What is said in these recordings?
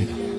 Asmita.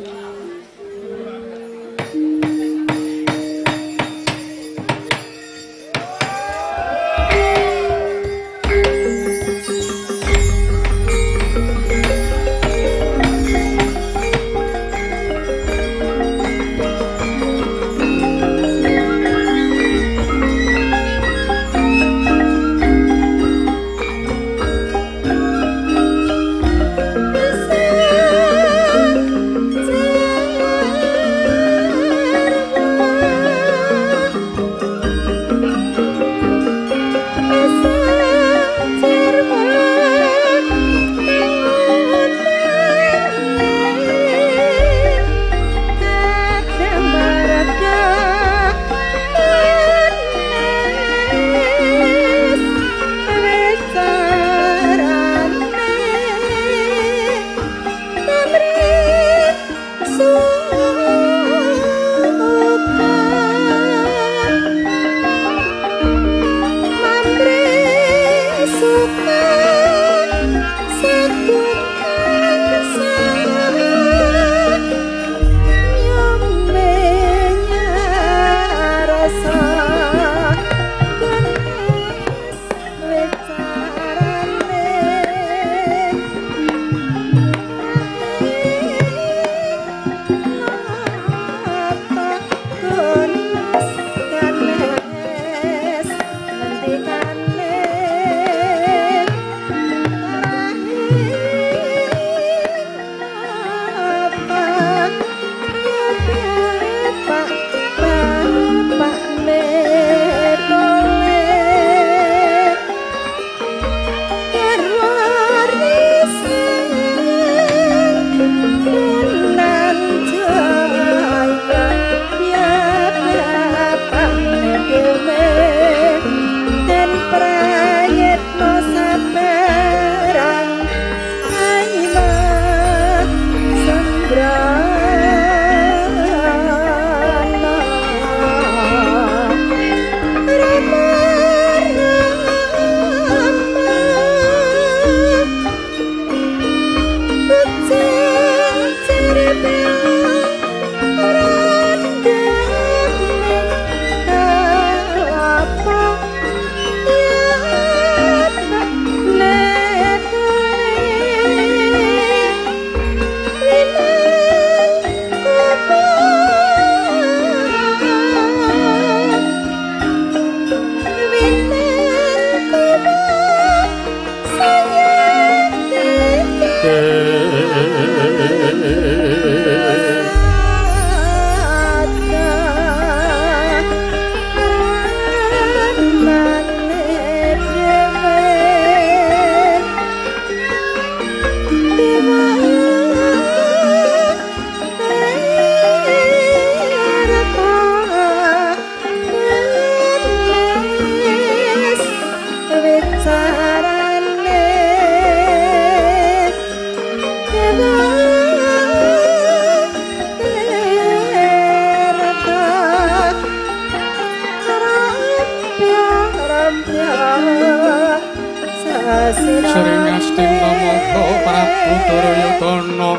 Sering Astina Moho Prabu Duryudana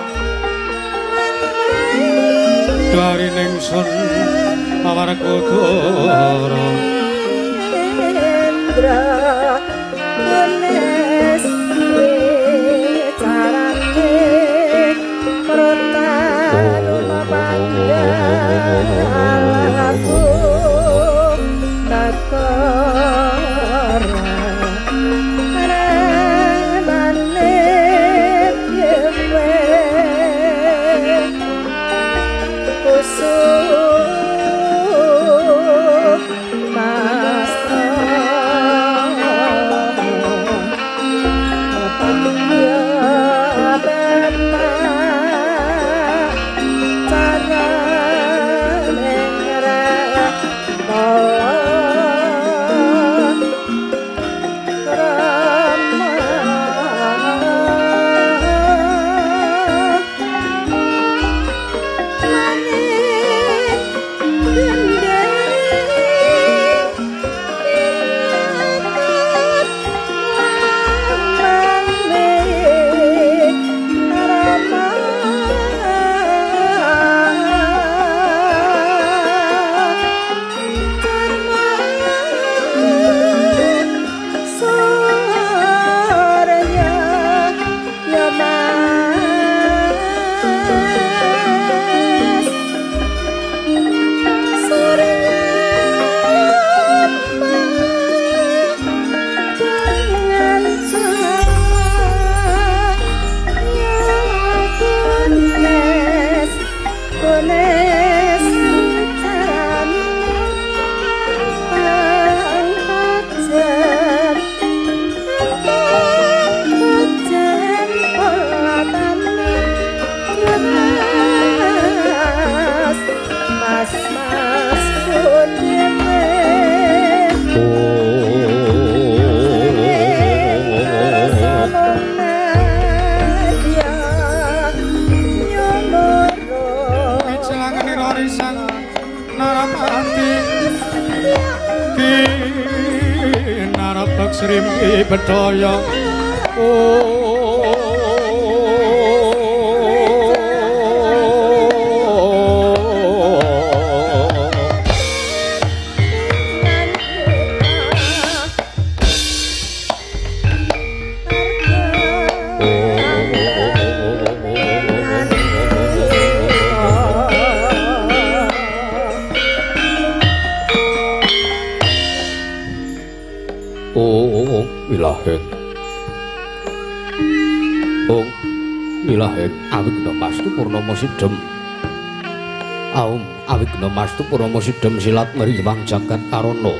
dari ningsun Pawarkudara Indra Ganes carane protanu pandalaku takara ramane dhewe kusuk cara. sinari sang Narapati kinarapek srimpi bedhaya. Milaheng Ong milaheng awigna mastu purnama sidhem. Aum awigna mastu purnama sidhem silat mriyang jagat karana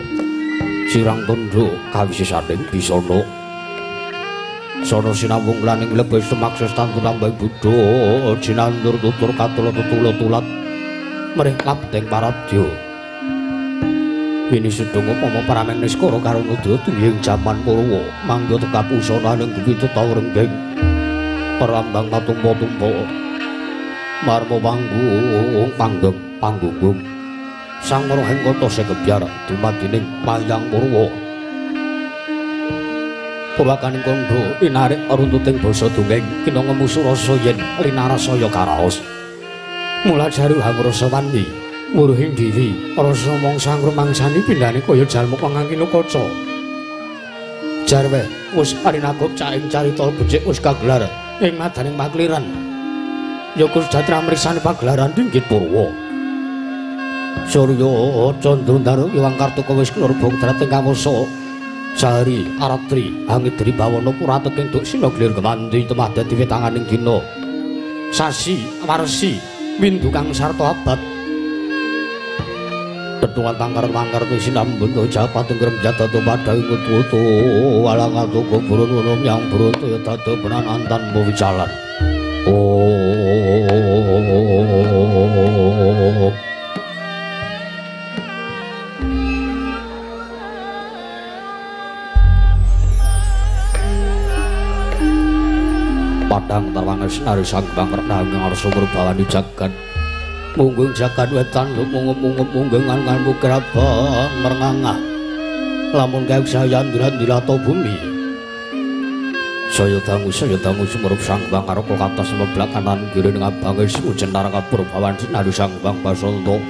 sirang tundha kawisisaning bisana sono sinawung laning lebes semakses tantu tambah buddha jinandur tutur katula tetula tulat mrih kapteng paradya. Wini sedung upama parameng niskara karana daya ing jaman Purwa mangga tekap usana ning bumi teta renggeng perambang katumpa-tumpa marma panggung panggeng panggunggung sang marahing kota segebyar dumadining mayang Purwa. Purwakaning kandha linarik runtuting basa dongeng kinanga musuh rasa yen linarasaya karaos mula jaru hangrasa wani muruhing diri rasa mangsa ngrumangsani pindhane kaya jalma kang ngangkina kaca. Jarwe wis arinagop caing carita becik wis kagelar ing madaning pakliran ya Kusjatra mriksani pagelaran Dinggit Purwa. Surya candra ndaru iwang kartika wis klarbong dhateng kawasa sahari aratri angidri bawana purateking duksina glir gemanti temah dadi wetanganing dina sasi warsi windu kang sarta abad tetungan tangkar mangkar sinambun japat tenggerem jatatu padha kutu walang atu kuburun ulum yang beruntu ya dadu benan antan wicalan. Oh padang tarwangan sinari sang bangker nanging arsa murbawani jagat munggung jagat wetan lumungup-mungup munggengan nganmu kerabang merengangah lamun kayu saya ndilat-ndilato bumi saya dangu sumurup sang bang karoko katas meblak kanan kiri ngabange sejenar kapur bawan sinari sang bang basonto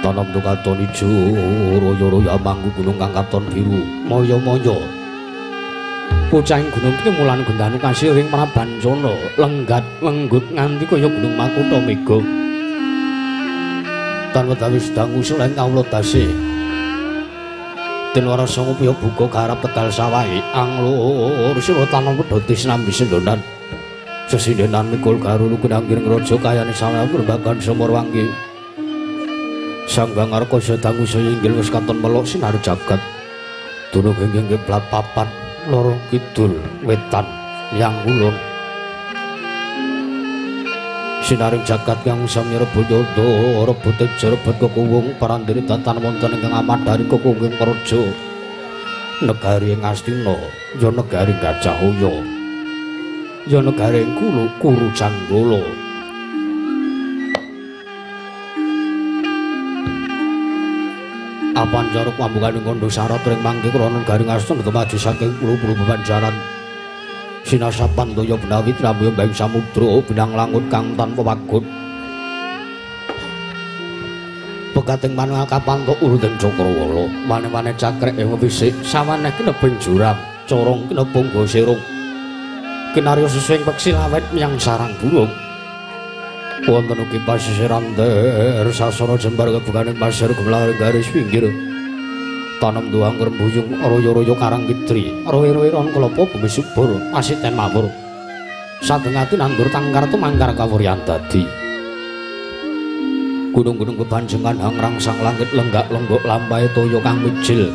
tanam tukaton ijo royo-royo manggu gunung kang katon biru moyo-moyo bocahing gunung timulan gendanu kasih ring Prabancana lenggat lenggut nganti kaya gunung Makutha Mega tan wedawis dangu suleng kawula dase den warasa ngupaya buka garap tegal sawahe anglur sira tanom pedhoti sinambi sendonan sesindenan mikul garulu kenanggiring raja kayane sawah berbagan sumur wanggi sang bangarka dangu saya inggil wis katon melok sinar jagat dunung ing kiblat papat loro kidul wetan yang kulon sinaring jagat kang sami rebut yodo rebut tejo rebut kekuwung parandene datan wonten ingkang amadhari kekuwung praja negari Ngastina ya negari Gajahaya ya negari Kulu Kuru Janggala. Apan jaruk pambukaning kandha syarat ring mangke krana garing aston tumaju saking pulu-pulu bebanjaran sinasapan toya benawi trambuya mbahing samudra binang langut kang tanpa wagut pegating manunggal kapantuk uruting cakrawala mane-mane cakrek ing wisik sawaneh kinebeng jurang corong kinebung gosirung kinarya susuing peksi lawet menyang sarang burung wonten ugi pasisiran ter sasana jembar kebukaning pasir gemelar garis pinggir tanem duang rembuyung royo-royo karang kidri roe-roe ron kelapa bumi subur asiten mamur sadengati nandur tangkar tumangkar kawuryan dadi gunung-gunung bebanjengan hangrangsang langit lenggak-lenggok lampahe toya kang mijil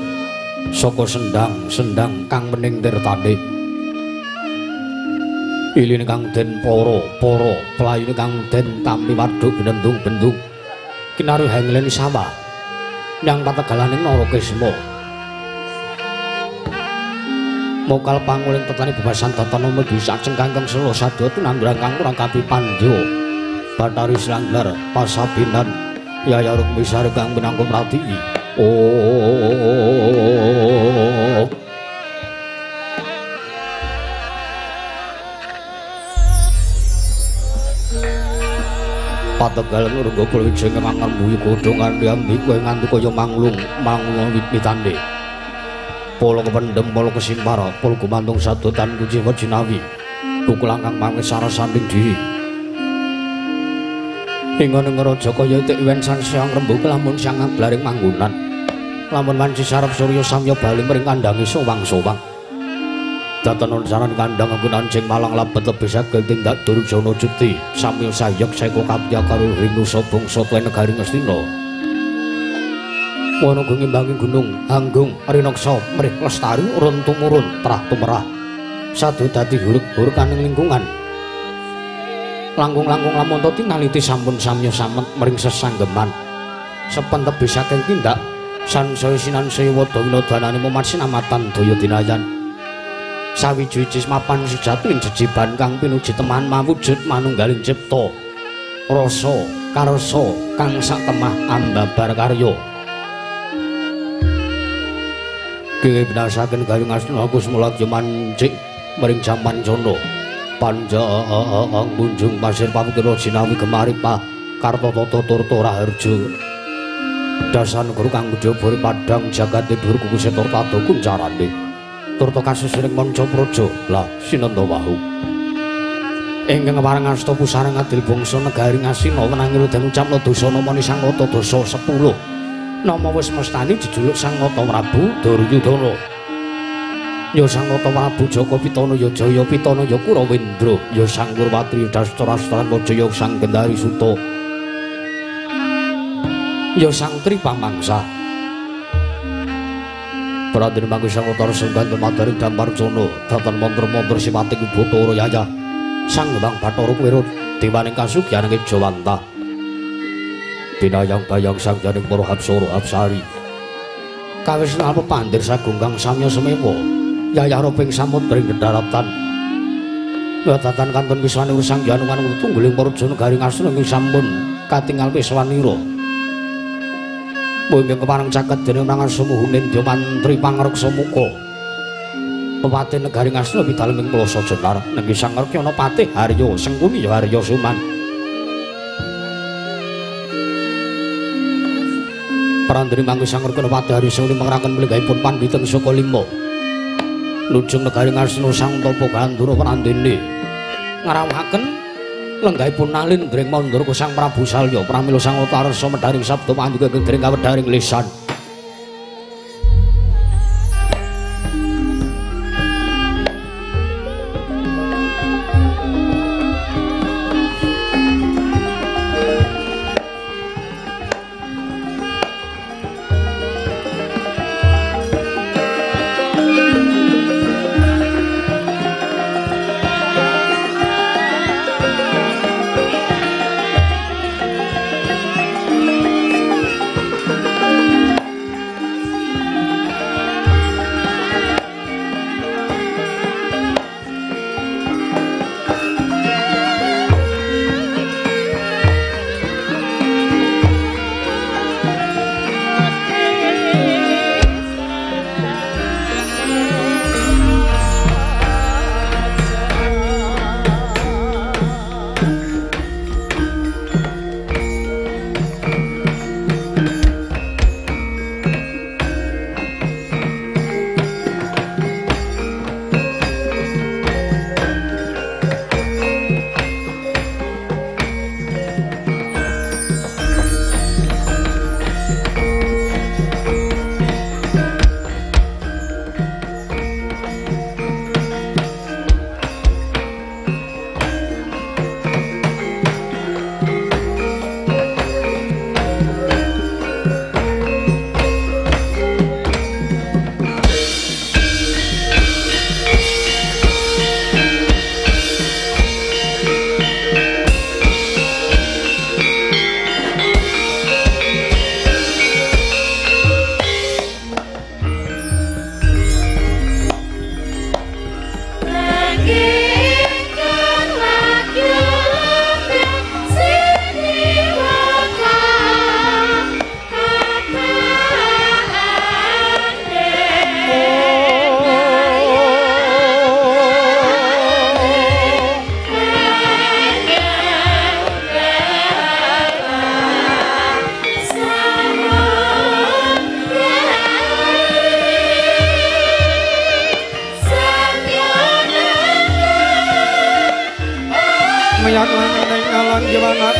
saka sendang-sendang kang mening tirtane iline kang den para-para playune kang den tampi waduk benendung-bendung kinaruh hanglen sawah nyang pategalaning Narakesma mokal panguling tetani bebasan datana medu sak cengkangkeng sela sadya tinambrang kang kurang kapi pandya. Bathari Slanggar Pasabinan Yaya Rukmi Sari kang pinangka mrati. Oh. Pategal ngrunggo kula wijing mangan buyu godhong kanthi ambi kowe nganti kaya manglung manglung wit-witane. Polo kependhem polo kesimpar polo gumantung sadotan kuciwa jinawi tukul angkang mangke sarasaning diri. Ing raja kaya itik wen sansaya ngrembug lamun siang ngablaring manggonan. Lamun wanci sarep surya samya bali mring kandhange sowang-sowang. Datan saran kandhang anggon anjing malang labet lebih saged tindak Durjana Juti samya sayek seka kapya karo Rinusa bangsa tuwe negari Ngastina. Wana ngimbangi gunung Hanggung rinaksa mrih lestari urun tumurun trah tumerah sadu dadi huruk-hurukaning lingkungan. Langkung-langkung lamun to tinaliti sampun samya samet mring sesanggeman. Sepen tebih saking tindak sansaya sinansaya wada winodanane momat sinamatan daya dinayan. Sawiji-wiji mapan sejati ing jejiban kang pinuji teman mawujud manunggaling cipta rasa karsa kang satemah ambabar karya. Kiwi binasaken garing Astina Kusmulagya mancik mring jaman jana panjang munjung pasir pamikira jinawi gemari pa kartata turta raharja dasan guru kang njabari padhang jagate dhuwur kuku setor tata kuncarane turta kasus ing manca praja lah sinenta wau ingkang pareng asta pusarang adil bangsa negari Ngastina wenangi den ucapna dosa namane Sang Nata dasa 10 nama wis mestani jejuluk Sang Nata Prabu Duryudana ya Sang Nata Prabu Jaka Pitana ya Jaya Pitana ya Kurawendra ya Sang Kurwatri Dastra Rastran Jaya Sang Gendari Suta ya Sang Tripamangsa. Pradene mangke Sang Utara Senggan Madaring Damparjana datan mantra-mantra simating Bathara Yaya Sang Hyang Bathara Kuwera dewaning kasugyaning Jawantah binayang bayang sang janing para hapsara hapsari kawis napa pandir sagung kang samya semewa yayah roping samudra ing dharatan wadatan kantun wiswane sang januman tungguling para negari Ngastina ing sampun katingal wiswanira. Mungkin kepareng caket dening Mangarsa Muhunindya mantri pangreksa muka. Pepatih negari Ngastina pidalem ing Plaza Jenar nenggi Sang Rekyana Patih Harya Sengkuni ya Harya Suman. Prandene mangke Sang Rekyana Patih Harya Sengkuni mangrangen mlenggahipun pandhita saka lima. Nujung negari Ngastina Sang Tapa Gandhara prandene ngrawuhaken lenggahipun nalin dring mandura Sang Prabu Salya pramila Sang Utarsa medharing sabda pandika ingkang dring kawedharing lisan.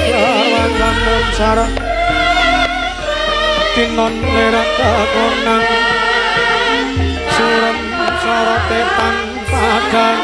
Garwan sareng tinon lerak kakonang surem sorote tan padang.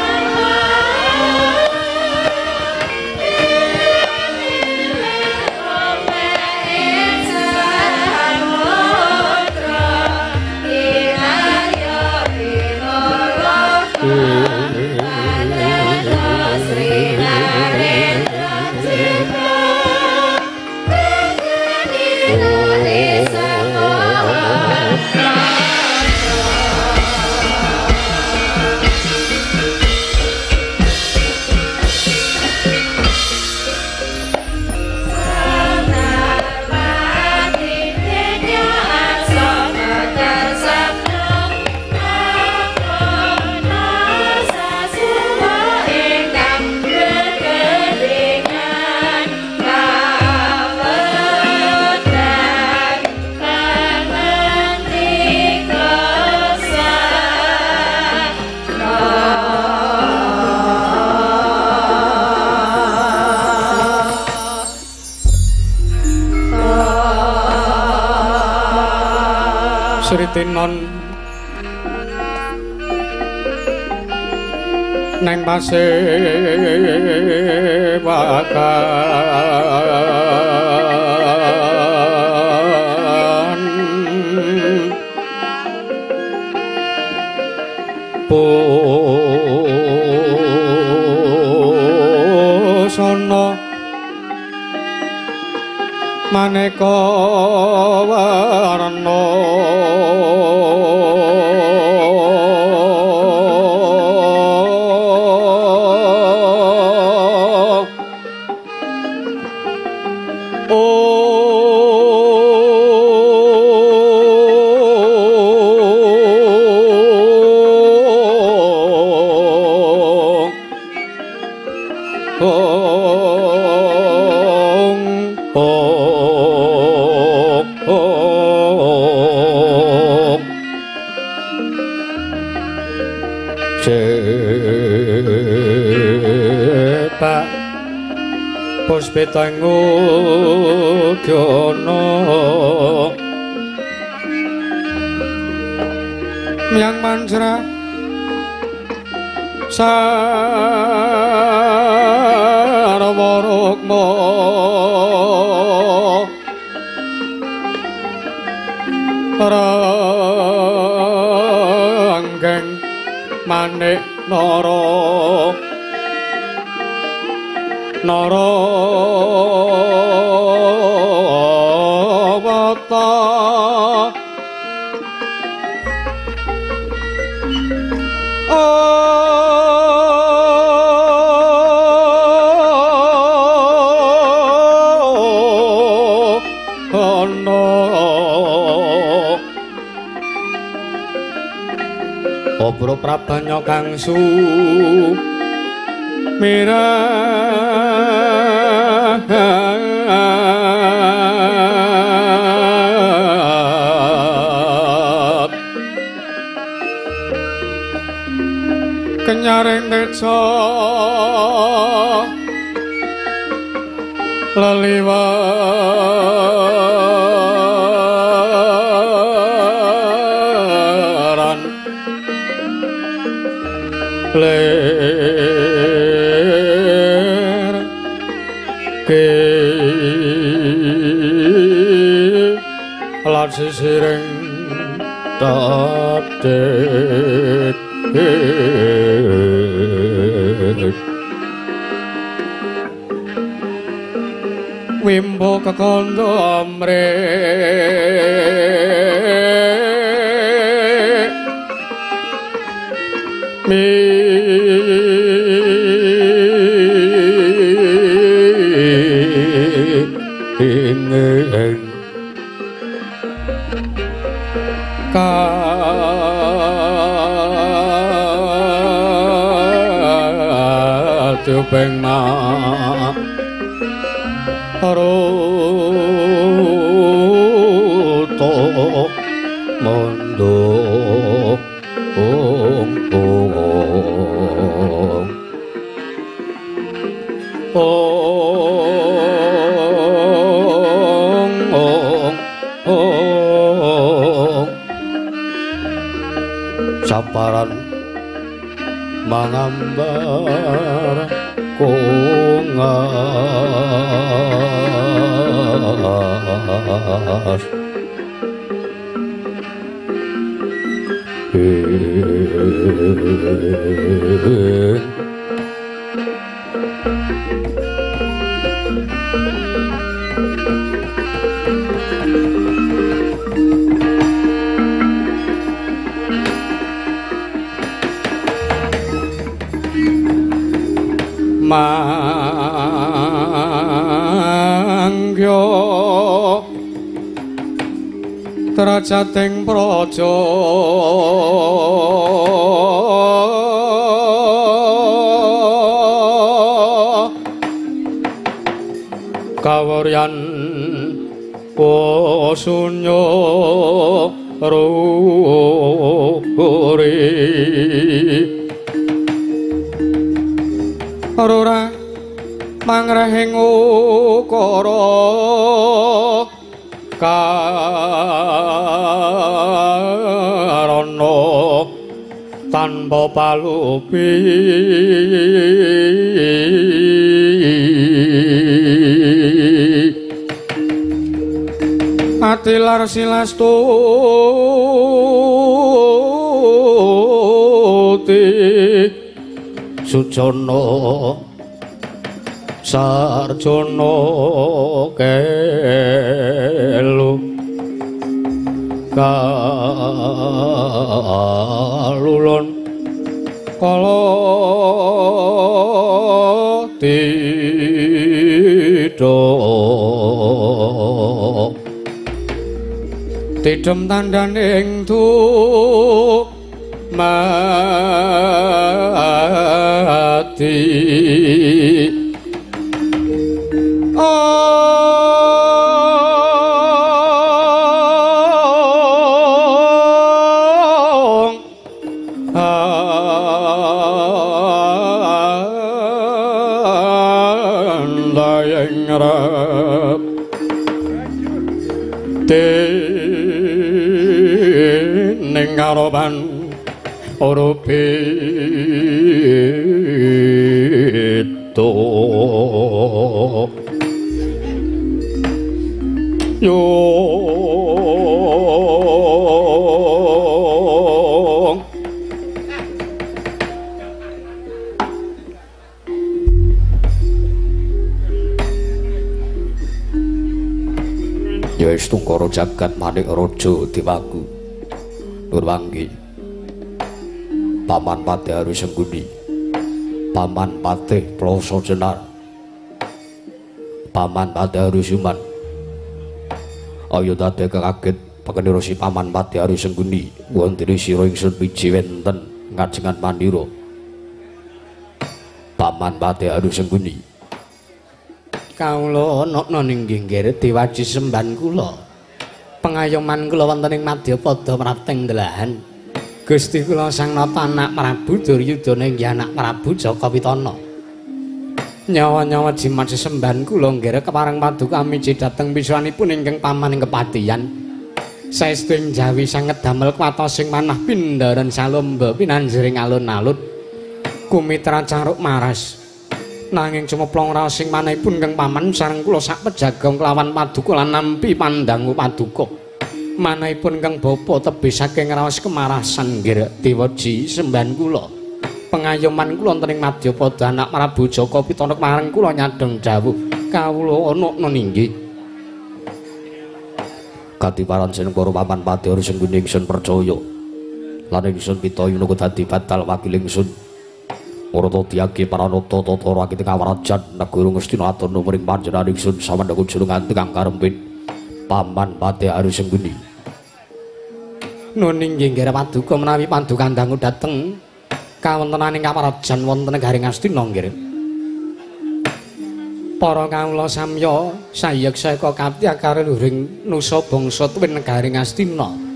Sri Tinon neng pasewakan busana maneka warna. Puspitang udyana myang manjra sarwa rukma ranggeng manik nara nara wata. Obro prabanya kang sumirah kenyaring teja leliwaran lir ke lan sisiring tatit. Wimbo kekondo amre mi ing katupeng ma ruto mondo ong ong ong. Katiparan mangambar kongas Mangyo trajating praja kawuryan sunya ruri Rura mangrahing ukara karana tanpa palupi atilar silastuti sujana sarjana kelu kalulun kala tidha tidhem tandhaning du mati ong andayeng rep dening aroban ora beda yo ya wis tungkara jagat manik raja dewaku Nurwanggi Paman Patih Haru Sengguni, Paman Patih Ploso Jenar, Paman Patih Haru Suman. Ayo dadi kaget pakenira si Paman Patih Haru Sengguni wonten sira ingsun miji wenten ngajengan mandira. Paman Patih Haru Sengguni, kawula ana ning nggih Dewaji semban kula. Pengayoman kula wonten ing Madyapada prapteng delahan. Gusti kula Sang Nata anak Prabu Duryudana inggih anak Prabu Jaka Pitana. Nyawa-nyawa jimat sesembahan kula nggih kepareng paduka miji dhateng pisuwanipun ingkang paman ing kepatihan. Saestu ing Jawi sanget damel kuwatos sing manah pindharan salomba pinanjering alun-alun kumitra caruk maras. Nanging cumeplong raos sing manahipun ingkang paman sareng kula sak pejagong kelawan paduka lan nampi pandangu paduka. Manahipun kang bapa tebih saking raos kemarasan nggih Dewaji sembahan kula. Pengayoman kula wonten ing Madyapada anak Prabu Jaka Pitana marang kula nyadheng dawuh kawula ana ninggih. Katiparan jeneng para Paman Patih Haru Sengguni ingsun percaya lan ingsun pitaya menika dadi batal wakil ingsun. Marata diyagi paranata tata rakit kawarajan negara Ngastina aturna ring panjenengan ingsun samandaka junjungan kang karempit Paman Patih Haru Sengguni. Nun inggih nggih paduka menawi paduka dangu dhateng kawontenaning kaparajan wonten negari Ngastina nggih. Para kawula samya sayeksa eka kapti kaluhuring nusa bangsa tuwin negari Ngastina.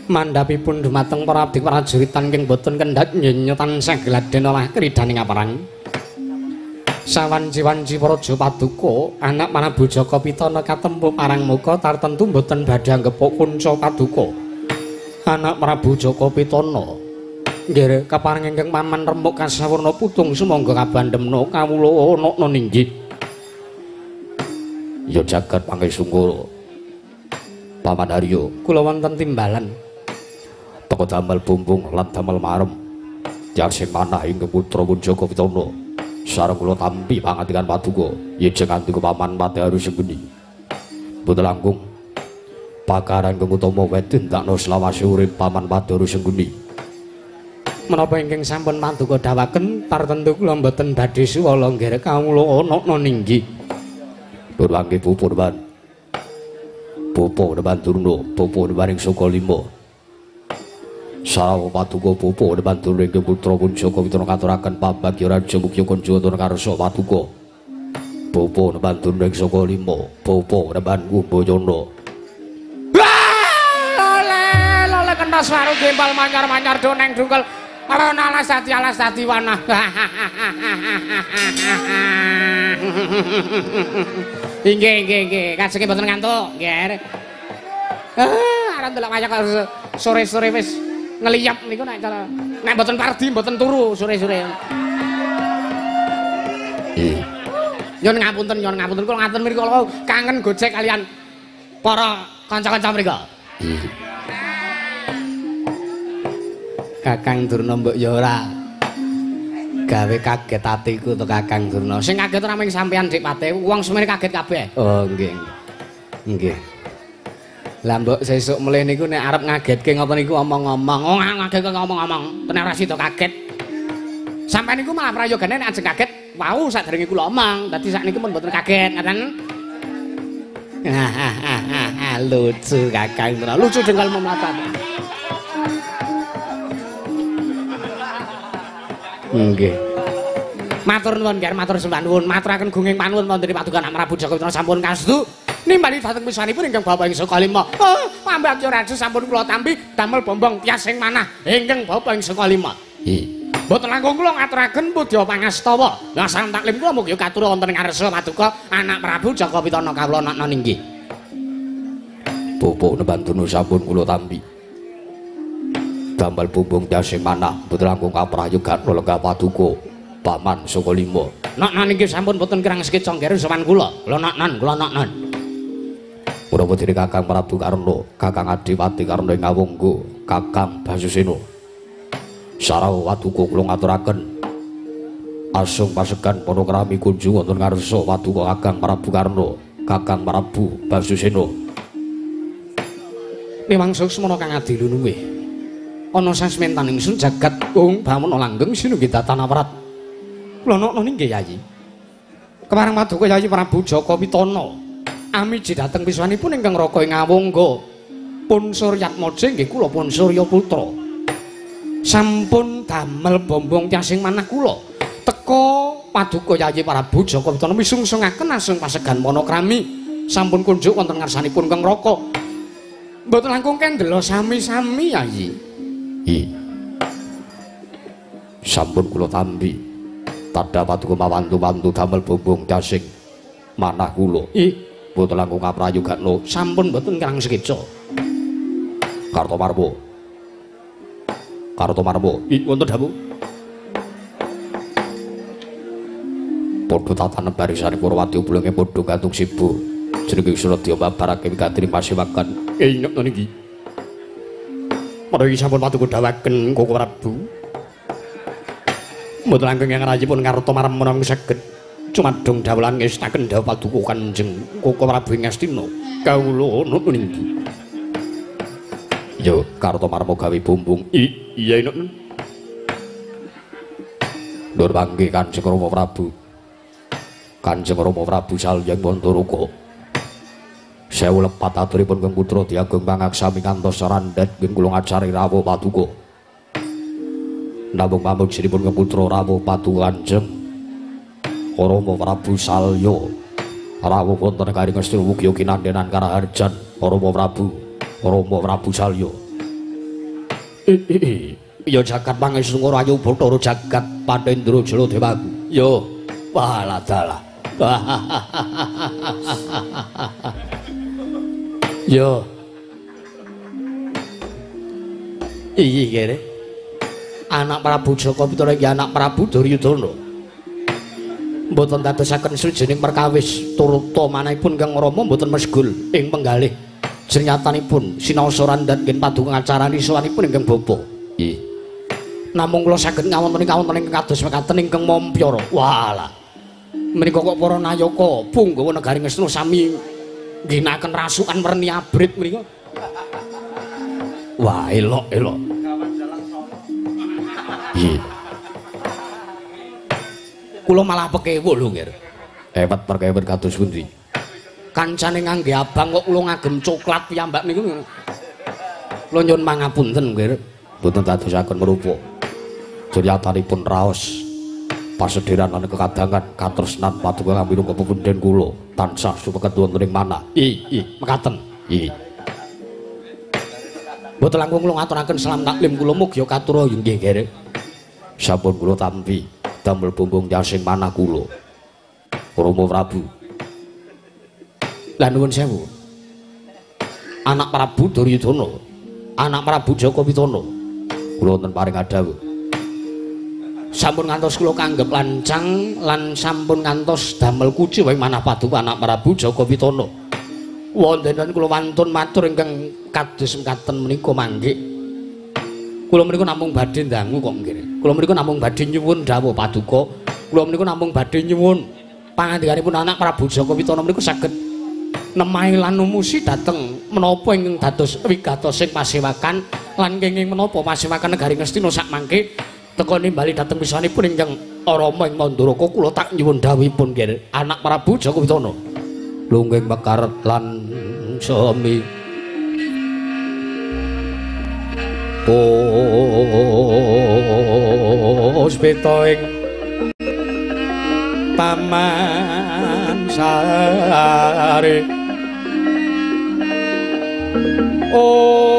Mandhapipun dumateng para abdi prajuritan ingkang boten kendhat nyenya tansah gladen olah kridaning aparang. Sawanci-wanci praja paduka anak Prabu Jaka Pitana katempuh parang muka tartentu boten badhe anggepuk kunca paduka. Anak Prabu Jaka Pitana Nggih, kapareng ingkang paman remuk kasawurna putung sumangga kabandemna kawula ana ninggih. Ya jagat pangesungkara. Paman Haryo, kula wonten timbalan. Teka damel bumbung lan damel marem. Tiang sing manah ingkang putra Jaka Pitana. Sareng kula tampi pangandikan paduka yen ngandika Paman Patih Sengkuni. Mboten langkung pakaran ingkang utama wedendakna selawase urip Paman Patih Sengkuni. Menapa ingkang sampun paduka dawaken tartentu kula mboten badhe suwala nggih kawula ana ninggi. Nur mangke pupur ban. Pupu depan Durna, pupu depan ing Saka Lima. Sawo paduka pupu depan Durna ingkang putra Jaka Pitana katuraken pambagya raja mugya kunjungan karsa paduka. Pupu depan Durna ing Saka Lima, pupu depan Kumbayana. Lole, lole kena swaru gempal manyar-manyar doneng dungkel. Rona alas dadi alas dadi wana. Inggih, inggih, inggih. Kajenge mboten ngantuk, nggih. Arep ndelok wayang sore-sore wis ngeliyap niku nek cara nek mboten pardi mboten turu sore-sore. Nyun ngapunten, nyun ngapunten kula ngaten mriku kula kangen gojek kalian para kanca-kanca mriku. Kakang Durna mbok ya ora gawe kaget atiku to Kakang Durna. Sing kaget ora mung sampeyan Dik Patih, wong semene kaget kabeh. Oh nggih. Nggih. Lah mbok sesuk melih niku nek arep ngagetke ngoten niku omong-omong. Oh ngagetke ngomong-omong, tenan ora sida kaget. Sampeyan niku malah prayogane nek ajeng kaget, wau sadurunge kula omong. Dadi sakniki pun mboten kaget, ngaten. Lucu Kakang Durna, lucu dengkul mlatat. Nggih. Matur nuwun nggih, matur sembah nuwun, maturaken gunging panuwun wonten ing paduka Anak Prabu Jaka Pitana sampun kasedu. Nimbali dhateng pisanipun ingkang Bapak ing Saka Lima. Oh, pambagya raja sampun kula tampi damel bombong tias sing manah ingkang Bapak ing Saka Lima. Mboten langkung kula ngaturaken pudya pangastawa. Lah salam taklim kula mugi katur wonten ing ngarsa paduka Anak Prabu Jaka Pitana kawula nakna ninggih. Bapak Nebantuna sampun kula tampi. Damel bumbung tias sing manah mboten langkung kaprayogan lenggah paduka Paman Saka Lima. Naknan inggih sampun boten kirang sekeca nggih sowan kula. Kula naknan, kula naknan. Menapa dene Kakang Prabu Karna, Kakang Adipati Karna ing Awangga, Kakang Basusena. Sarawa paduka kula ngaturaken asung pasegan para krami kunjung wonten ngarsa paduka Kakang Prabu Karna, Kakang Prabu Basusena. Niwang suksmana kang adilunuwih. Ana sasmentan ingsun jagat ung bamana langgeng sinunggi datan awrat. Kula nokno nggih Yayi. Kepareng paduka Yayi Prabu Jaka Pitana amiji dhateng piswanipun ingkang raka ing Awangga. Pun Suryatmaja nggih kula pun Surya Putra. Sampun damel bombong tiasing manah kula. Teka paduka Yayi Prabu Jaka Pitana misungsungaken asung pasegan panakrami. Sampun kunjuk wonten ngarsanipun kang raka. Mboten langkung kendela sami-sami Yayi. Sampun kula tampi tadha paduka mawantu-wantu damel bumbung tiasing manah kula. Mboten langkung kaprayogakna sampun mboten kirang sekeca. Kartomarma. Kartomarma. Wonten dawuh. Padha tatanen barisane Purwadi bulunge padha gantung sibu. Jenenge Suradya mabarake wigati pasiwakan. Inget niki. Menawi sampun paduka dawaken Koko Prabu. Mboten langkung ingkang rayipun Kartomarma menawi saged cumadung dawuh lan ngestaken dawuh paduka Kanjeng Koko Prabu ing Astina. Kawula nuwun niki. Yo Kartomarma gawe bumbung. Iya inuk. Nur panggih Kanjeng Rama Prabu. Kanjeng Rama Prabu Salya Mandaraka. Sewu lepat aturipun Kang Putra Diagung pangaksami ngantos randhet nggih kula ngajari rawuh paduka. Namung pamujinipun Kang Putra rawuh paduka Kanjeng Rama Prabu Salya. Rawuh wonten garing Ngastina mugi kinandenan karaharjan Rama Prabu, Rama Prabu Salya. Ya jagat pangestu rayu Bathara jagat Patendra Jala Dewaku. Yo waladalah. Yo. Iki kene. Anak Prabu Jaka Pitana inggih anak Prabu Duryudana. Mboten dadosaken swijining perkawis turuta manahipun Kang Rama mboten mesgul ing penggalih jernyatanipun sinaosa randhat ngen paduka ngacarani sowanipun ingkang bapa. Nggih. Namung kula saged ngawonteni kawonten ingkang kados mekaten ingkang mampyara. Walah. Menika kok para nayaka punggawa negari Ngastina sami ngginakaken rasukan werni abrit menika. Wah, elok elok. Nggih. Kula malah pekewuh lho, Nggih. Ewet perkewuh kados pundi? Kancane ngangge abang kok kula ngagem coklat piyambak niku. Kula nyuwun pangapunten, Nggih. Mboten dadosaken merupa. Suryatanipun raos pasederan lan kekadangan katresnan paduka kami kepunden kula tansah supaket wonten ing manah. Ih, mekaten. Ih. Mboten langkung kula ngaturaken salam taklim kula mugi katura nggih, Nggih. Sampun kula tampi damel bumbung jasing manah kula. Rama Prabu. Lah nuwun sewu. Anak Prabu Duryudana, anak Prabu Jaka Pitana. Kula wonten paring adhawuh. Sampun ngantos kula kanggep lancang lan sampun ngantos damel kuciwa ing manah paduka anak Prabu Jaka Pitana. Wonten kula wantun matur ingkang kados mekaten menika manggih. Kula menika namung badhe ndangu kok nggih. Kula menika namung badhe nyuwun dawuh paduka. Kula menika namung badhe nyuwun pangandikanipun anak Prabu Jaka Pitana menika saged nemahi lan numusi dhateng menapa ingkang dados wigatosing pasewakan lan kenging menapa pasewakan negari Ngastina sakmangke teka nimbali dhateng pisanipun ingkang Rama ing Manduraka kula tak nyuwun dawuhipun nggih anak Prabu Jaka Pitana. Lunggeng mekar lan semi puspita ing taman sari ong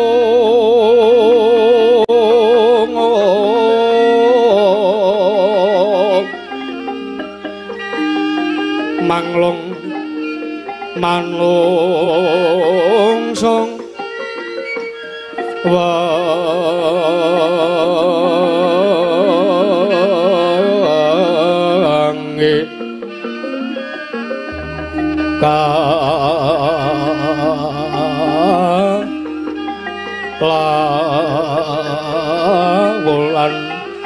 manglung manlungsung wangi kalawulan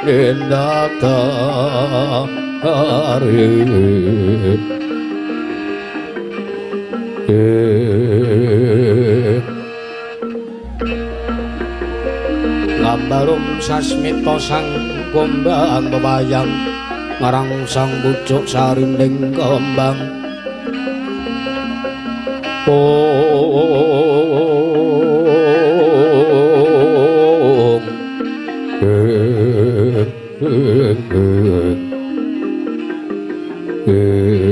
lindadari Gambarum sasmita sang gombang wayang ngarang sang pucuk sarinding kembang. Ong ing ing ing ing.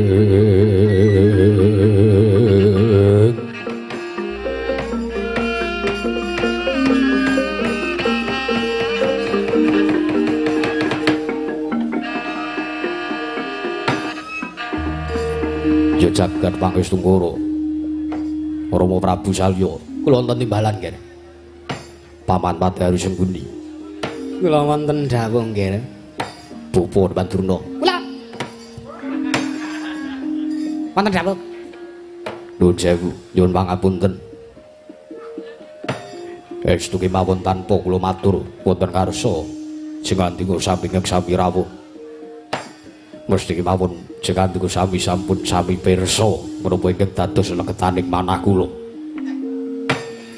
Jagat Pangestungkara Rama Prabu Salya kula wonten timbalan nggih. Paman Padharu Sengkuni kula wonten dawuh nggih. Bapa Pandurna kula wonten dawuh. Nuwun sewu nyuwun pangapunten. Estu kemawon tanpa kula matur wonten karsa sing andika sami sami rawuh. Mesti kemawon jekandika sami sampun sami pirsa menapa ingkang dados legetaning manah kula.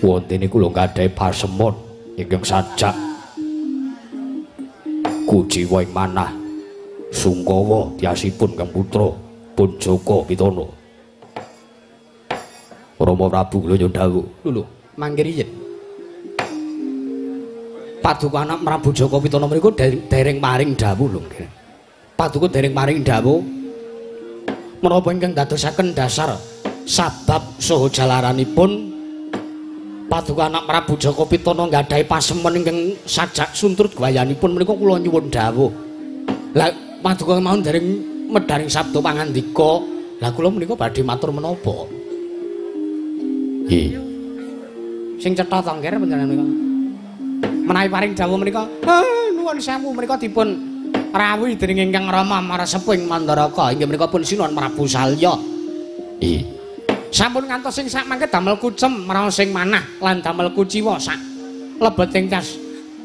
Wontene kula gadhahi pasemon ingkang sajak kuciwa ing manah sungkawa tiasipun kang putra pun Jaka Pitana. Rama Prabu kula nyuwun dawuh. Lho mangke riyen. Paduka anak Prabu Jaka Pitana mriku dereng paring dawuh lho nggih. Paduka dereng paring dawuh menapa ingkang dadosaken dasar sabab saha jalaranipun paduka anak Prabu Jaka Pitana nggadahi pasemon ingkang sajak suntrut gwayanipun menika kula nyuwun dawuh. Lah paduka mawon dereng medharing sabda pangandika. Lah kula menika badhe matur menapa? Nggih. Sing cetha to nggih panjenengan menika. Menawi paring dawuh menika anu Nuwun sewu menika dipun rawuhi dening ingkang Rama Maresepuh ing Mandaraka inggih menika pun Sinuwun Prabu Salya. Nggih. Sampun ngantos sing sak mangke damel kucem mraos sing manah lan damel kuciwa sak lebeting kas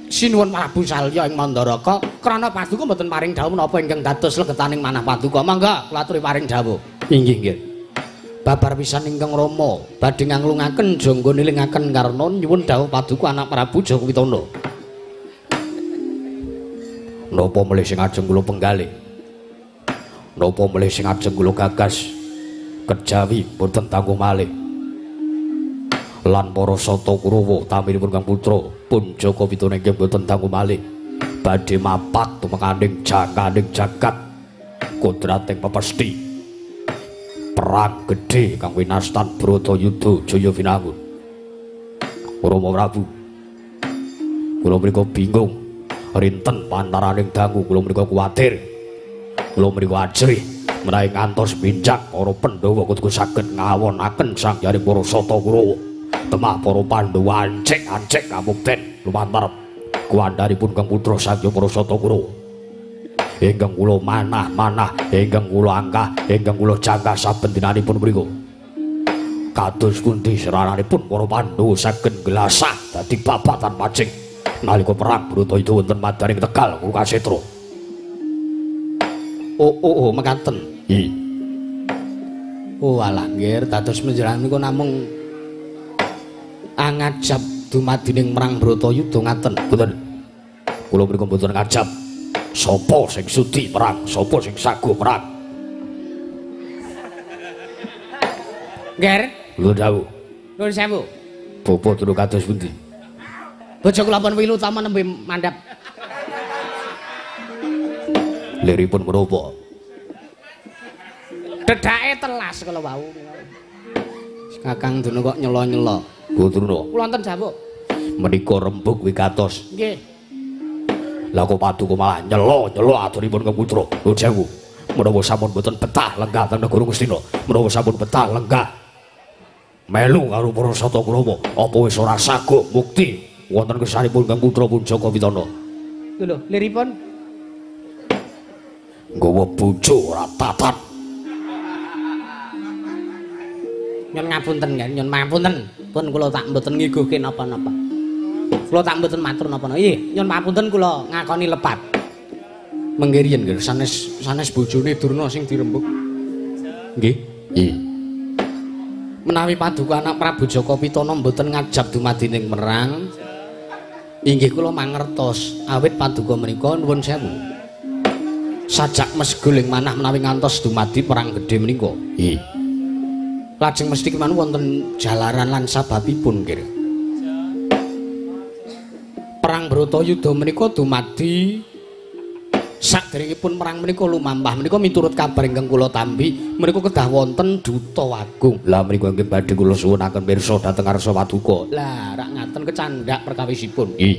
Sinuwun Prabu Salya ing Mandaraka krana paduka mboten paring dawuh menapa ingkang dados legetaning manah paduka. Mangga kula aturi paring dawuh. Inggih nggih. Babar pisan ingkang Rama badhe nganglungaken jangga nilingaken karna nyuwun dawuh paduka anak Prabu Jaka Pitana. Napa melih sing ajeng kula penggalih? Napa melih sing ajeng kula gagas? Kejawi boten tanggung malih. Lan para sata Kurawa taminipun Kang Putra pun Jaka Pitana inggih boten tanggung malih. Badhe mapak tumekaning jangkaning jagat kodrating pepesti. Perang gedhe kang winastan Bratayuda Jaya Binangun. Rama Prabu, kula mriku bingung rinten pantaraning dangu, kula mriku kuwatir, kula mriku ajrih menawi ngantos binjang para Pandhawa kudu saged ngawonaken sanghyang para sata Kurawa. Temah para Pandhawa ancik-ancik kamukten lumantar kuwandharipun Kang Putra sanghyang para sata Kurawa. Ingkang kula manah-manah, ingkang kula angkah, ingkang kula jangkah saben dinanipun mriku. Kados pundi serananipun para Pandhawa saged nggelasah dadi babatan pacing nalika perang Bratayuda wonten madaning Tegal Kurukasetra. Oh oh oh mekaten. Nggih. Oh alah nggih, dados menjelang niku namung angajab dumadining perang Bratayuda ngaten. Mboten. Kula mriku mboten ngajab. Sapa sing sudi perang, sapa sing sago perang? Nggih. Lho dawuh. Nuwun sewu. Bapa durung kados pundi? Bojo kula pun wilu utama nembe mandhap. Liripun menapa? Dedake telas kala wau. Kakang Durna kok nyela-nyela. Bu Durna. Kula wonten dawuh. Menika rembug wigatos. Nggih. Lah kok paduka malah nyela-nyela aturipun Kang Putra. Lho sewu. Menawa sampun boten betah lenggah teng negara Ngastina, menawa sampun betah lenggah melu karo para sata Kurawa, apa wis ora saguh mukti wonten kersanipun Kang Putra pun Jaka Pitana. Lho, liripun nggawa bojo ora tatan. Nyun ngapunten, nyun ngapunten. Pun kula tak mboten ngiguhke napa-napa. Kula tak mboten matur napa-napa. Nggih, nyun papunten kula ngakoni lepat. Mengke riyen nggih sanes sanes bojone Durna sing dirembug. Nggih. Nggih. Menawi paduka anak Prabu Jaka Pitana mboten ngajab dumadining perang, inggih kula mangertos awit paduka menika nuwun sewu. Sajak mesgul ing manah menawi ngantos dumadi perang gedhe menika. Nggih. Lajeng mesti kemanu wonten jalaran lan sababipun nggih. Perang Bratayuda menika dumadi saderengipun perang menika lumampah menika miturut kabar ingkang kula tampi menika kedah wonten duta agung. Lah menika inggih badhe kula suwunaken pirsa dhateng ngarsa paduka. Lah rak ngaten kecandhak perkawisipun. Nggih.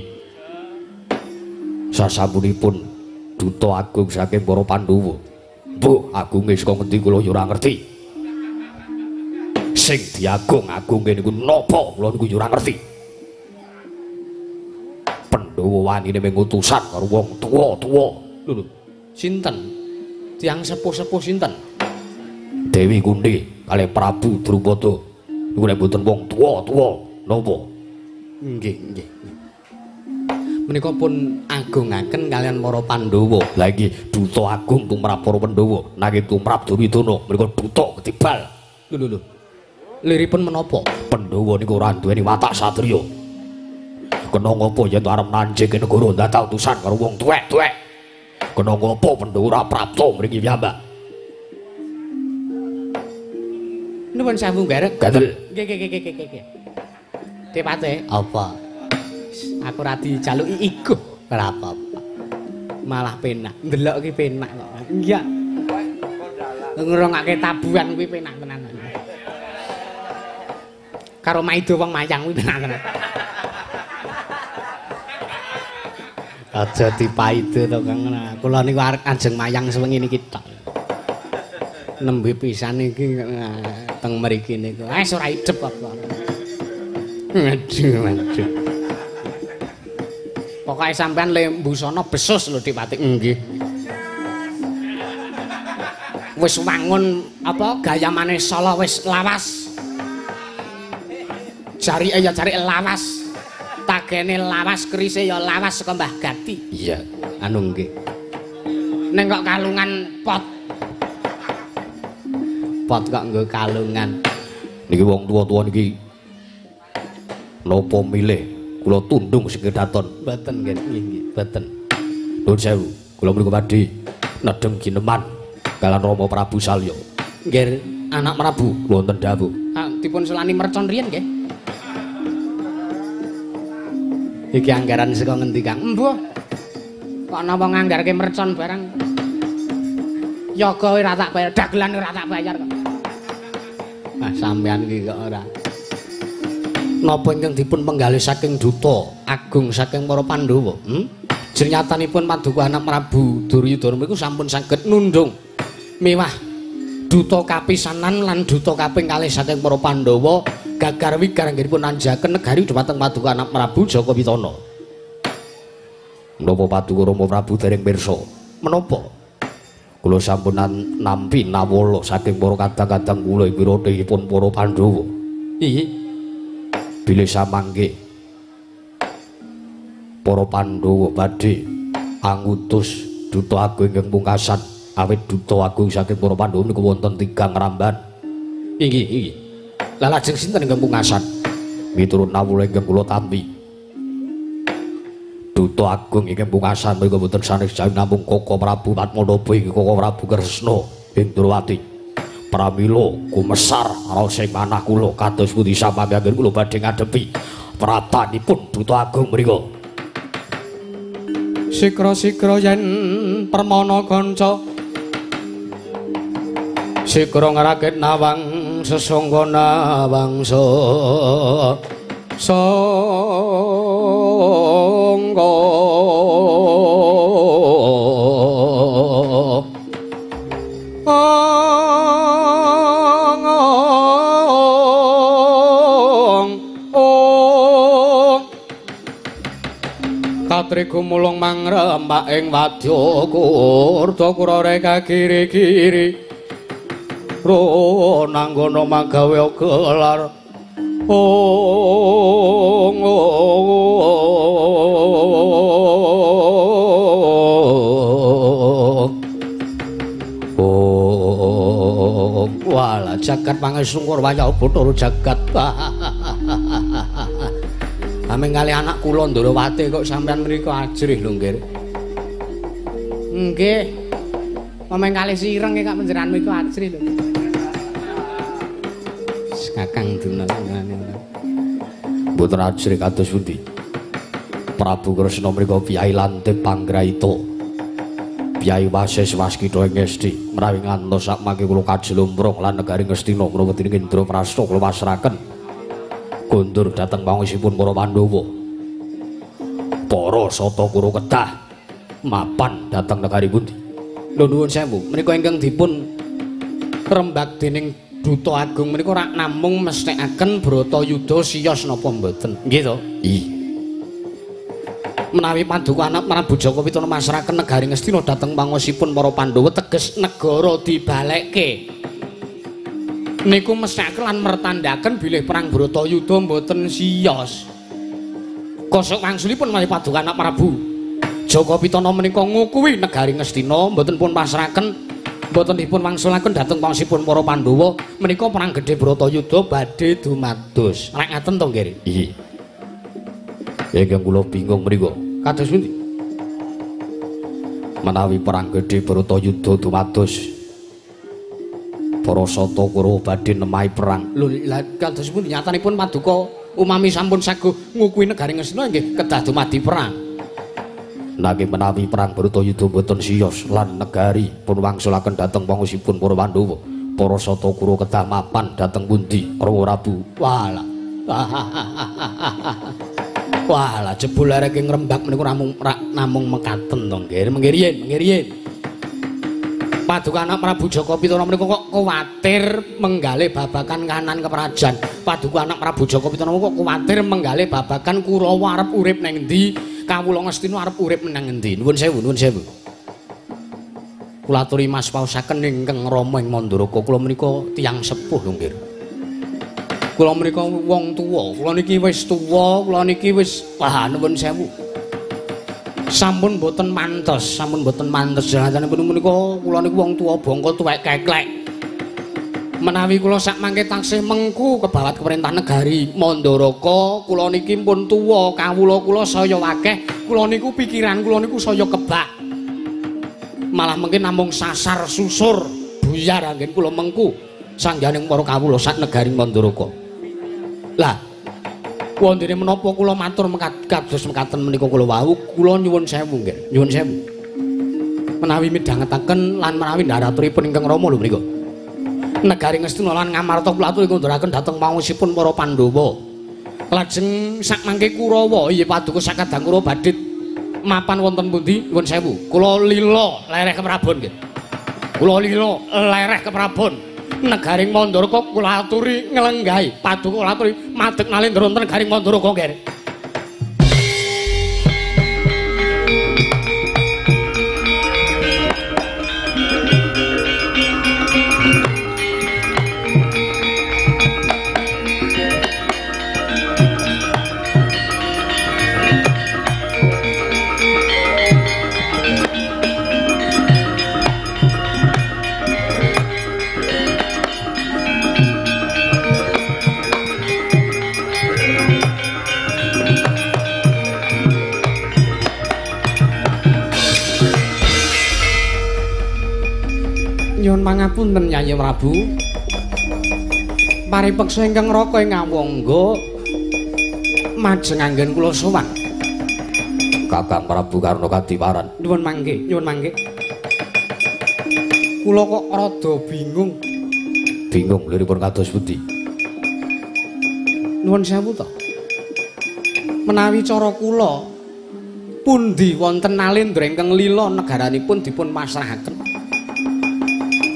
Sasampunipun duta agung saking para Pandhawa. Mbuh agunge saka ngendi kula ya ora ngerti. Sing diagung-agungke niku napa kula niku ya ora ngerti. Pandhawa wanine mung utusan karo wong tuwa-tuwa. Lho lho, sinten? Tiyang sepuh-sepuh sinten? Dewi Kunti kalih Prabu Drupada. Niku nek mboten wong tuwa-tuwa napa? Nggih, nggih. Menika pun agungaken kalian para Pandhawa. Lah iki duta agung tumrap para Pandhawa nanging tumrap Duryudana menika duta ketibal. Lho lho lho. Liripun menapa? Pandhawa niku ora duweni watak satriya. Kena ngopo yen arep nanjing negara dadak utusan karo wong tuwek-tuwek. Kena ngopo Pandhawa ora prapta mriki piyambak. Nuwun sewu nggih. Gatel. Nggih nggih nggih nggih nggih. Depate apa? Aku ora dijaluki iguh ora apa-apa. Malah penak. Ndelok ki penak kok. Iya. Ngrungokake tabuhan kuwi penak tenan. Karo maido wong mayang kuwi penak tenan. Aja dipaido to Kang. Kula niku arep ajeng mayang sewengi niki tok. Nembe pisan iki teng mriki niku. Wis ora idep apa. Aduh, aduh. Pokoke sampean le mbusana besus lho Dik Pati. Nggih. Wis wangun apa gayamane Sala wis lawas. Jarike ya jarik lawas. Tagene lawas, kerise ya lawas saka Mbah Gati. Iya, anu nggih. Ning kok kalungan pot. Pot kok nggo kalungan. Niki wong tuwa-tuwa niki napa milih kula tundung sing kedaton? Mboten nggih, nggih, mboten. Nuwun sewu, kula mriku badhe nedheng gineman kalian Rama Prabu Salya. Nggih, anak Prabu wonten dawuh. Ah, dipun selani mercon riyen nggih. Iki anggaran saka ngendi, Kang? Embuh. Kok ana wong nganggarke mercon barang. Yoga ora tak bayar, dagelan ora tak bayar kok. Ah, sampean iki kok ora. Napa ingkang dipun penggalih saking duta agung saking para Pandhawa? Jernyatanipun paduka anak Prabu Duryudana mriku sampun saged nundung miwah duta kapisanan lan duta kaping kalih saking para Pandhawa gagar wigar anggenipun nanjaken negari dhumateng paduka anak Prabu Jaka Pitana. Menapa paduka Rama Prabu dereng pirsa? Menapa? Kula sampun nampi nawala saking para kadang-kadang kula ing wirothipun para Pandhawa. Iya. Bilih samangke para Pandhawa badhe angutus duta agung ingkang pungkasan, awit duta agung saking para Pandhawa niku wonten tigang ramban. Inggih, inggih. Lah lajeng sinten ingkang pungkasan? Miturut nawala ingkang kula tampi, duta agung ingkang pungkasan menika boten sanes jawi namung Koko Prabu Padmanaba inggih Koko Prabu Kresna ing Ndrawati. Pramila kumesar raos ing manah kula kados pundi samangke anggen kula badhe ngadepi pratanipun duta agung mriku. Sikra-sikra yen permana kanca, sikra ngrakit nawang sesangga nawang sangga. Katri gumulung mangrembak ing wadya kurda kurare kagiri-giri ro nanggono magawe gelar ong ong. Walah jagat pangesungkur wayah Bathara jagat. Ameng kali anak kula Ndrawati kok sampean mriku ajrih lho nggih. Nggih. Ameng kali sireng kok panjenengan mriku ajrih lho. Kakang Duna mboten ajrih kados pundi. Prabu Kresna mriku piyai lantip panggraita. Piyai wasis waskita ing Ngastina menawi ngantos sakmangke kula kajlomprong lan negari Ngastina menawa dening Indraprasta kula pasrahaken kondur dhateng panguwasipun para Pandhawa. Para sata Kuru kedah mapan dhateng negari pundi? Lho nuwun sewu, menika ingkang dipun rembag dening duta agung menika ora namung mesthekaken Bratayuda siyos napa mboten? Nggih to? Iya. Menawi paduka anak Prabu Jaka Pitana masrahaken negari Ngastina dhateng panguwasipun para Pandhawa teges negara dibalekke. Niku mesthekaken lan mertandhaken bilih perang Bratayuda mboten siyos. Kosok wangsulipun menawi paduka anak Prabu Jaka Pitana menika ngukuhi negari Ngastina mboten pun pasrahaken, mboten dipun wangsulaken dhateng pangsipun para Pandhawa menika perang gedhe Bratayuda badhe dumados. Rak ngaten to nggih? Iya. Ingkang kula bingung mriku. Kados pundi? Menawi perang gedhe Bratayuda dumados, para sata Kurawa badhe nemahi perang. Lho lha kados pundi nyatanipun paduka umami sampun saguh ngukuhi negari Ngastina nggih kedah dumadi perang. Nanging menawi perang Bratayuda mboten siyos lan negari pun wangsulaken dhateng pangusipun para Pandhawa, para sata Kurawa kedah mapan dhateng pundi Rama Prabu? Walah. Walah jebul areke ngrembak menika namung mekaten to nggih. Mengke riyin, mengke riyin. Paduka anak Prabu Jaka Pitana menika kok kuwatir menggalih babakan kanan keprajan. Paduka anak Prabu Jaka Pitana kok kuwatir menggalih babakan Kurawa arep urip nang endi, Kawula Ngastina arep urip menang ngendi? Nuwun sewu, nuwun sewu. Kula aturi mas paosaken ingkang Rama ing Mandaraka. Kula menika tiyang sepuh lho nggih. Kula menika wong tuwa. Kula niki wis tuwa, kula niki wis wah nuwun sewu. Sampun mboten mantes, sampun mboten mantes jalanipun menika kula niku wong tuwa bangka tuwek keklek. Menawi kula sak mangke taksih mengku kebawat keperintah negari Mandaraka, kula niki pun tuwa, kawula kula saya akeh, kula niku pikiran kula niku saya kebak. Malah mungkin namung sasar susur buyar anggen kula mengku sangganing para kawula sak negari Mandaraka. Lah, wondene menapa kula matur kados mekaten menika kula wau, kula nyuwun sewu nggih, nyuwun sewu. Menawi midhangetaken lan menawi ndharaturipun ingkang Rama lho mriku. Negari Ngastina lan Ngamarta kula aturi ngunduraken dhateng pangusipun para Pandhawa. Lajeng sak mangke Kurawa, iya paduka sakadang Kurawa badhe mapan wonten pundi? Nyuwun sewu. Kula lila lereh keprabon nggih. Kula lila lereh keprabon. Negari Mandaraka kula aturi nglenggahi paduka kula aturi madeg nalendra wonten negari Mandaraka nggih. Nyuwun pangapunten Yayi Prabu. Paripeksa ingkang raka ing awangga majeng anggen kula sowan. Kakang Prabu Karna Kadiwaran. Nyuwun mangke, nyuwun mangke. Kula kok rada bingung. Bingung liripun kados pundi? Nyuwun sewu to. Menawi cara kula pundi wonten nalendra ingkang lila negaranipun dipun pasrahaken.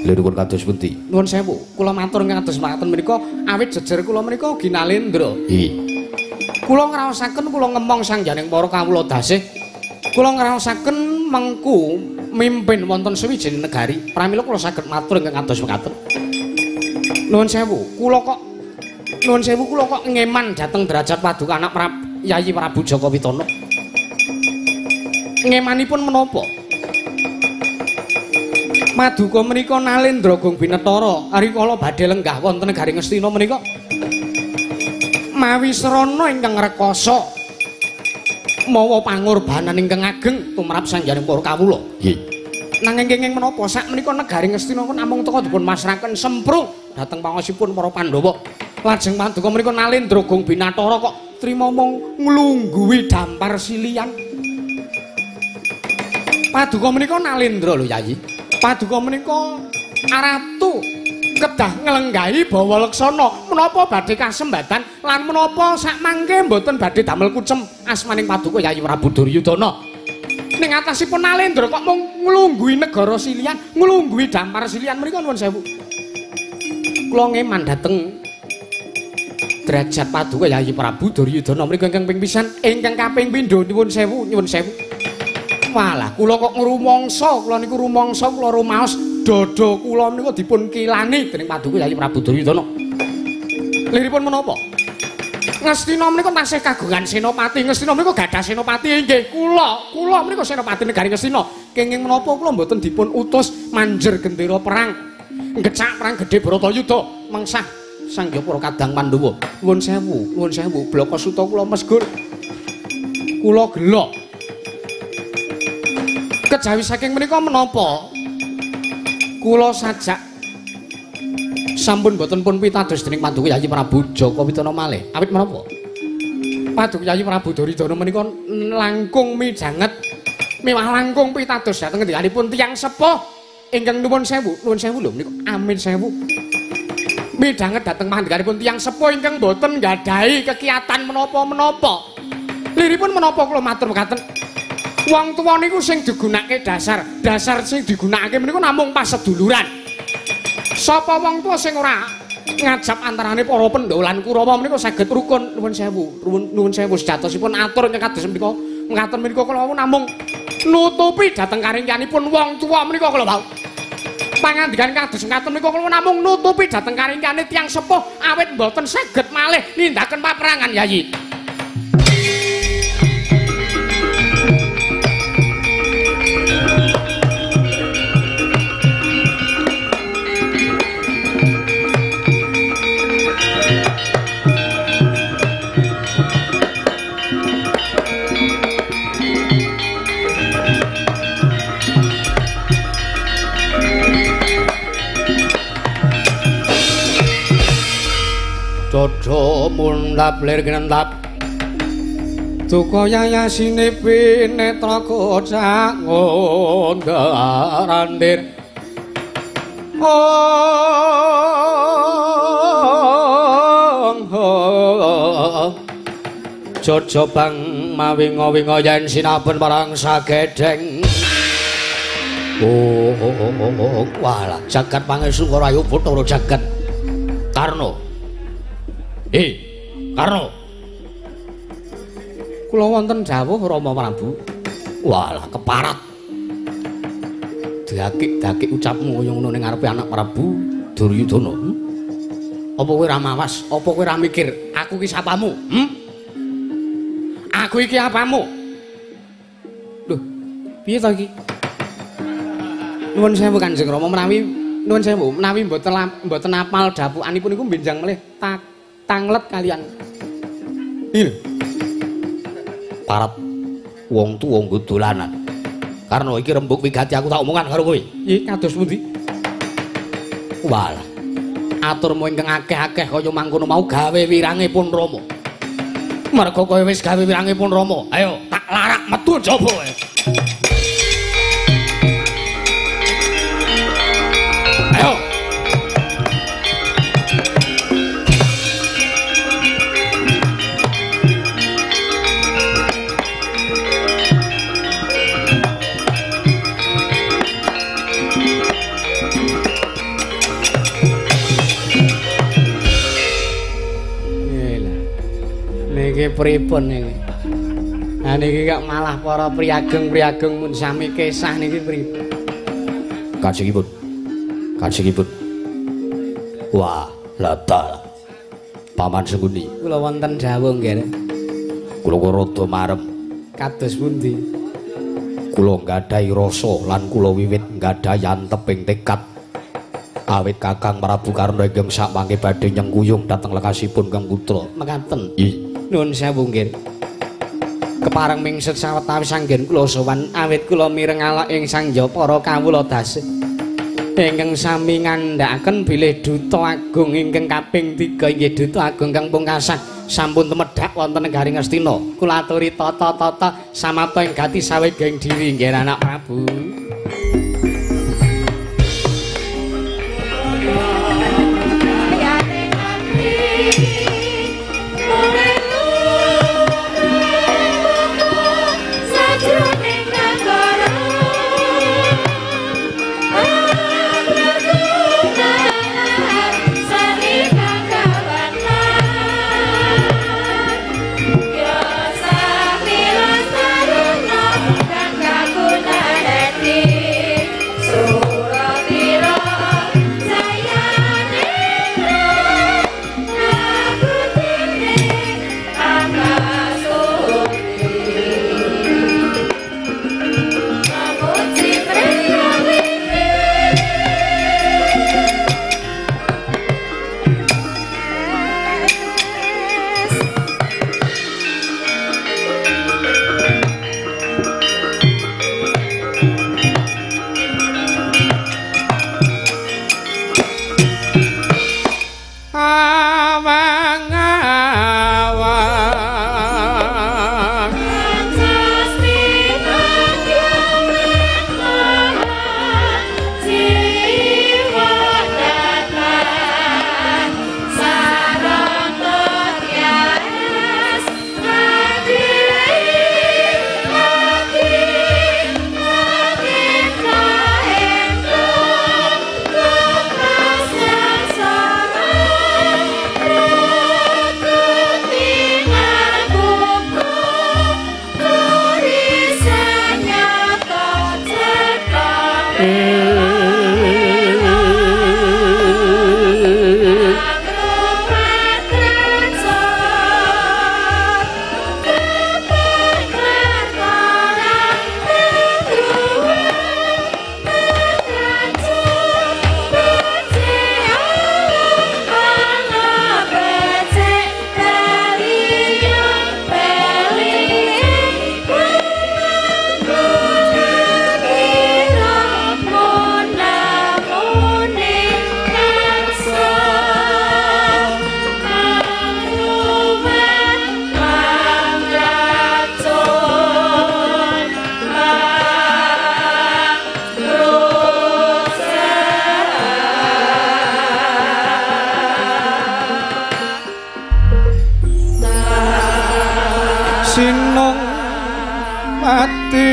Liripun kados pundi? Nuwun sewu, kula matur kados mekaten menika awit jejer kula menika ugi nalendra. Nggih. Kula ngraosaken kula ngemong sangganing para kawula dasih. Kula ngraosaken mengku mimpin wonten sawijining negari. Pramila kula saged matur ingkang kados mekaten. Nuwun sewu, kula kok nuwun sewu kula kok ngeman dhateng derajat paduka anak Yayi Prabu Jaka Witana. Ngemanipun menapa? Paduka menika nalendra gong binetara rikala badhe lenggah wonten negari Ngastina menika mawi srana ingkang rekasa mawa pangorbanan ingkang ageng tumrap sangganing para kawula. Nggih. Nanging kenging menapa sak menika negari Ngastina namung teka dipun masrahaken semprung dhateng pangosipun para Pandhawa. Lajeng paduka menika nalendra gong binatara kok trima mung nglungguhi dampar silian. Paduka menika nalendra lho Yayi. Paduka menika ratu kedah nglenggahi bawa leksana menapa badhe kasembatan lan menapa sak mangke mboten badhe damel kucem asmaning paduka Yayi Prabu Duryudana. Ning atasipun nalendra kok mung nglungguhi negara silian, nglungguhi dampar silian menika nuwun sewu. Kula ngeman dhateng derajat paduka Yayi Prabu Duryudana menika ingkang ping pisan, ingkang kaping pindho nyuwun sewu, nyuwun sewu. Walah, kula kok ngrumangsa, kula niku rumangsa, kula rumaos dada kula menika dipun kilani dening paduka Yayi Prabu Duryudana. Liripun menapa? Ngastina menika tasih kagungan senopati, Ngastina menika gadah senopati inggih kula, kula menika senopati negari Ngastina. Kenging menapa kula mboten dipun utus manjer gendera perang, ngecak perang gedhe Bharatayuda, mengsah Sang Hyang Para Kadang Pandhawa. Nuwun sewu, nuwun sewu, blaka suta kula mesgur. Kula gelo. Kejawi saking menika menapa kula sajak sampun boten pun pitados dening paduka Yayi Prabu Jaka Witana malih. Awit menapa? Paduka Yayi Prabu Duryudana menika langkung mijanget miwah langkung pitados dhateng ngendikanipun tiyang sepuh ingkang nuwun sewu, nuwun sewu lho menika amin sewu. Mijanget dhateng panjenenganipun tiyang sepuh ingkang boten nggadahi kekiatan menapa-menapa. Liripun menapa kula matur mekaten? Wong tuwa niku sing digunakake dasar, dasar sing digunakake menika namung paseduluran. Sapa wong tuwa sing ora ngajap antarane para Pandhawa lan Kurawa menika saged rukun. Nuwun sewu, nuwun sewu sejatosipun atur ingkang kados menika Mekaten menika kula wau namung nutupi dhateng karingkihanipun wong tuwa menika kula wau. Pangandikan kados mekaten menika kula namung nutupi dhateng karingkihane tiyang sepuh awit mboten saged malih nindaken paperangan Yayi. Dodo mundhap lir gnentap duka yayasine pinetra kocak ngundar-andir. Ong Jojo bang mawinga-winga yen sinaben parang sagedeng. Oh, walah jagat pangestu ora ayu Bathara jagat Karna. Karno. Kula wonten dawuh Rama Prabu. Walah keparat. Dakik-dakik ucapmu kaya ngono ning ngarepe anak Prabu Duryudana. Apa kowe ora mawas? Apa kowe ora mikir aku iki sapamu? Aku iki apamu? Lho, piye to iki? Nuwun sewu Kanjeng Rama, menawi nuwun sewu, menawi mboten apal dapukanipun niku benjang melih tak tanglet kalian. Iya. Parat wong tuwa nggo dolanan. Karena iki rembug wigati aku tak omongan karo kowe. Nggih, kados pundi? Walah. Aturmu ingkang akeh-akeh kaya mangkono mau gawe wirange pun Rama. Merga kowe wis gawe wirange pun Rama. Ayo, tak larak metu jaba kowe. Ayo. Niki pripun niki? Nah niki kok malah para priyageng-priyageng mun sami kesah niki pripun? Kajengipun. Kajengipun. Wah, lha Paman Sengkuni. Kula wonten dawuh nggih. Kula rada marem. Kados pundi? Kula nggadahi rasa lan kula wiwit nggadahi anteping tekad. Awit Kakang Prabu Karna ingkang sakmangke badhe nyengkuyung dhateng lekasipun Kang Putra. Mekaten. Nggih. Nuwun sewu nggih. Kepareng mingset sawetawis anggen kula sowan awit kula mireng alak ing sangya para kawula dasih ingkang sami ngandhakaken bilih duta agung ingkang kaping 3 inggih duta agung kang pungkasan sampun tumedhak wonten negari Ngastina. Kula aturi tata-tata samata ing gati saweging diri nggih anak Prabu. Sakti Sinung mati,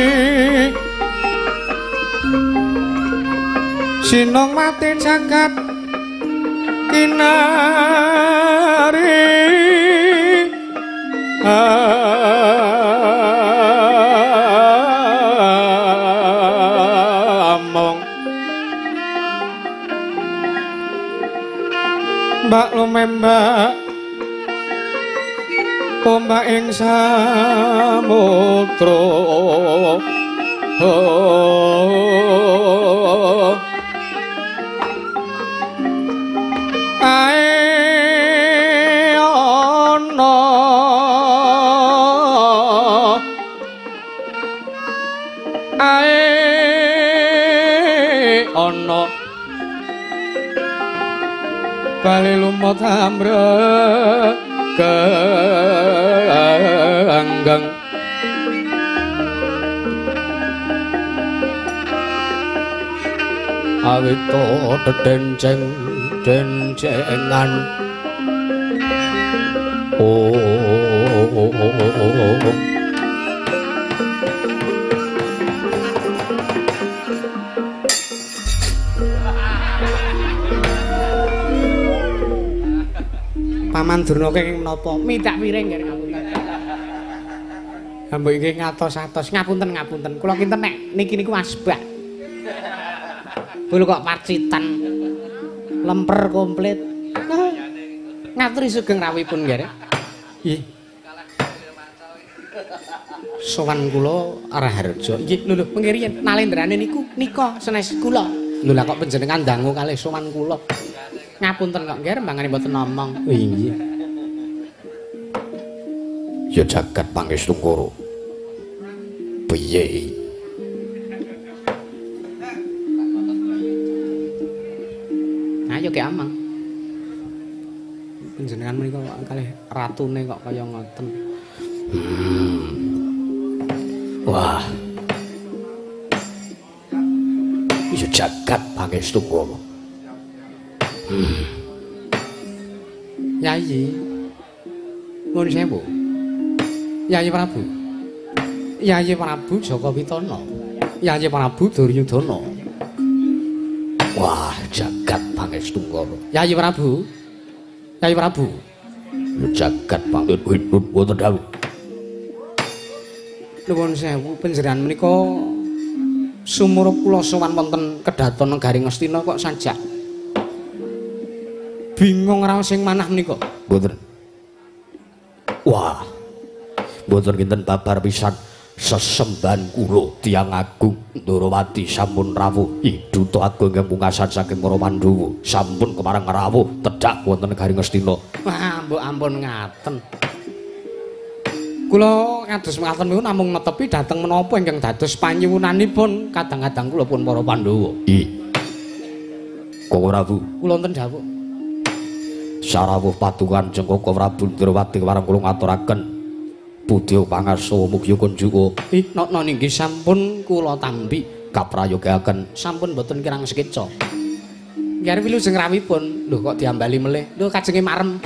sinung mati jagat kinari. Among mbak lumembak ombak ing samudra. Ae ana, ae ana bali lumut amrek genggeng. Awito dedenceng dencengan. Oh, Paman Durna kenging menapa? Midak piring nggih ngapunten. Mbok inggih ngatos-atos ngapunten ngapunten. Kula kinten nek niki niku asbak. Bulu kok pacitan. Lemper komplit. Ngaturi sugeng rawuhipun nggih. Nggih. Sowan kula Raharja. Nggih lho lho mengke riyen nalendrane niku nika senes kula. Lho lah kok panjenengan dangu kalih sowan kula. Ngapunten kok nggih rembangane mboten ngomong. Nggih. Ya jagat pangestungkara. Piye? Ayo ke amang. Panjenengan menika kalih ratune kok kaya ngoten. Wah. Ya jagat pangestungkara. Yayi. Nuwun sewu. Yayi Prabu. Yayi Prabu Jaka Witana. Yayi Prabu Duryudana. Wah, jagat pangestungkara. Yayi Prabu. Yayi Prabu. Jagat pangestungkara wonten dawuh. Nuwun sewu panjenengan menika sumurup kula sowan wonten kedaton negari Ngastina kok sajak bingung raos sing manah menika. Mboten. Wah. Mboten kinten babar pisan sesembahan kula tiyang agung Ndorowati sampun rawuh. Duta agung ingkang pungkasan saking para Pandhawa sampun kemarang rawuh tedhak wonten negari Ngastina. Wah, mbok ampun ngaten. Kula kados mekaten niku namung netepi dhateng menapa ingkang dados panyuwunanipun kadang-kadang kula pun para Pandhawa. Nggih. Koko Prabu, kula wonten dawuh. Sarawuh padukan Jengkoko Prabu Ndrawati warang kula ngaturaken budya pangarsa mugi kunjuka. Ih, nokno nggih sampun kula tampi kaprayogaken sampun boten kirang sekeca. Nggih wilujeng rawuhipun. Lho kok diambali melih. Lho kajenge marem.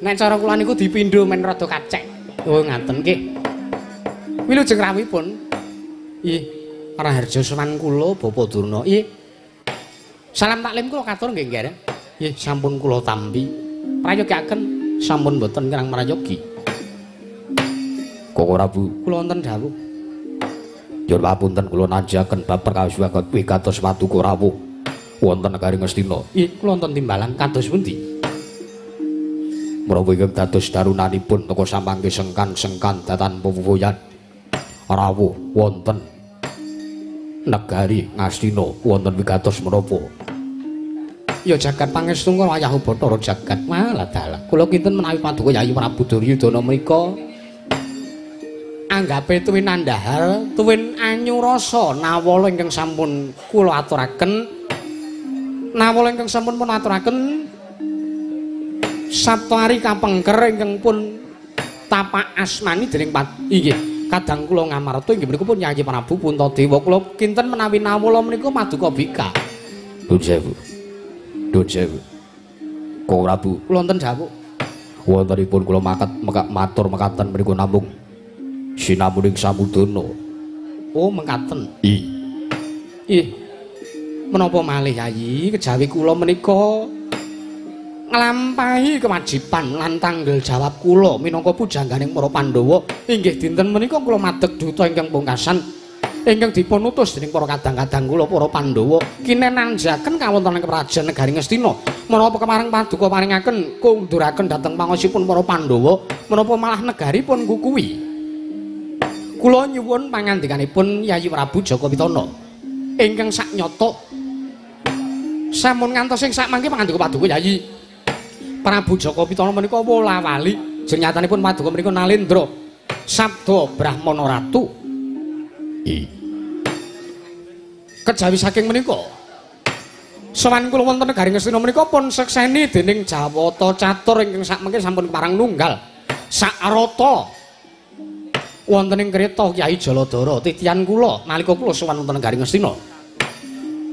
Nek cara kula niku dipindho men rada kacek. Oh ngaten nggih. Wilujeng rawuhipun. Ih, Raharja sowan kula Bapak Durna. Ih. Salam taklim kula katur nggih nggih. Nggih, sampun kula tampi. Prayogaken sampun boten kirang mrayogi. Koko Prabu, kula wonten dawuh. Nyuwun papunten kula nanjaken bab perkawis wigatos paduka rawuh wonten negari Ngastina. Nggih, kula wonten timbalan kados pundi? Menapa ingkang dados darunanipun teka samangke sengkan-sengkan datan pepupuyan rawuh wonten negari Ngastina wonten wigatos menapa? Ya jagat pangestungkara ayahu Bathara jagat. Malah dalah. Kula kinten menawi paduka Yayi Prabu Duryudana menika anggape tuwin andhahar, tuwin anyurasa nawala ingkang sampun kula aturaken. Nawala ingkang sampun pun aturaken Saptari kapengker ingkang pun tapak asmani dening inggih kadang kula ngamarta inggih menika pun Yayi Prabu Puntadewa. Kula kinten menawi nawala menika paduka bika. Nuwun sewu. Nuwun sewu. Koko Prabu, kula wonten dawuh. Wontenipun kula matur mekaten menika namung sinamuning samudana. Oh, mekaten. Ih. Menapa malih Yayi, kejawi kula menika nglampahi kewajiban lan tanggel jawab kula minangka pujangganing para Pandhawa. Inggih dinten menika kula madeg duta ingkang pungkasan ingkang dipun utus dening para kadang-kadang kula para Pandhawa kinen nanjaken kawontenan keprajan negari Ngastina. Menapa kemareng paduka paringaken kunduraken dhateng pangosipun para Pandhawa, menapa malah negaripun kukuwi. Kula nyuwun pangandikanipun Yayi Prabu Jaka Pitana ingkang saknyata sampun ngantos ing sakmangke pangandika paduka Yayi Prabu Jaka Pitana menika wola-wali jenyatanipun paduka menika Nalendra Sabda Brahmana Ratu. Kejawi saking menika sowan kula wonten negari Ngastina menika pun sekseni dening Jawata Catur ingkang sakmangke sampun keparang nunggal sakrata wonten ing kreta Kyai Jaladara titian kula nalika kula sowan wonten negari Ngastina.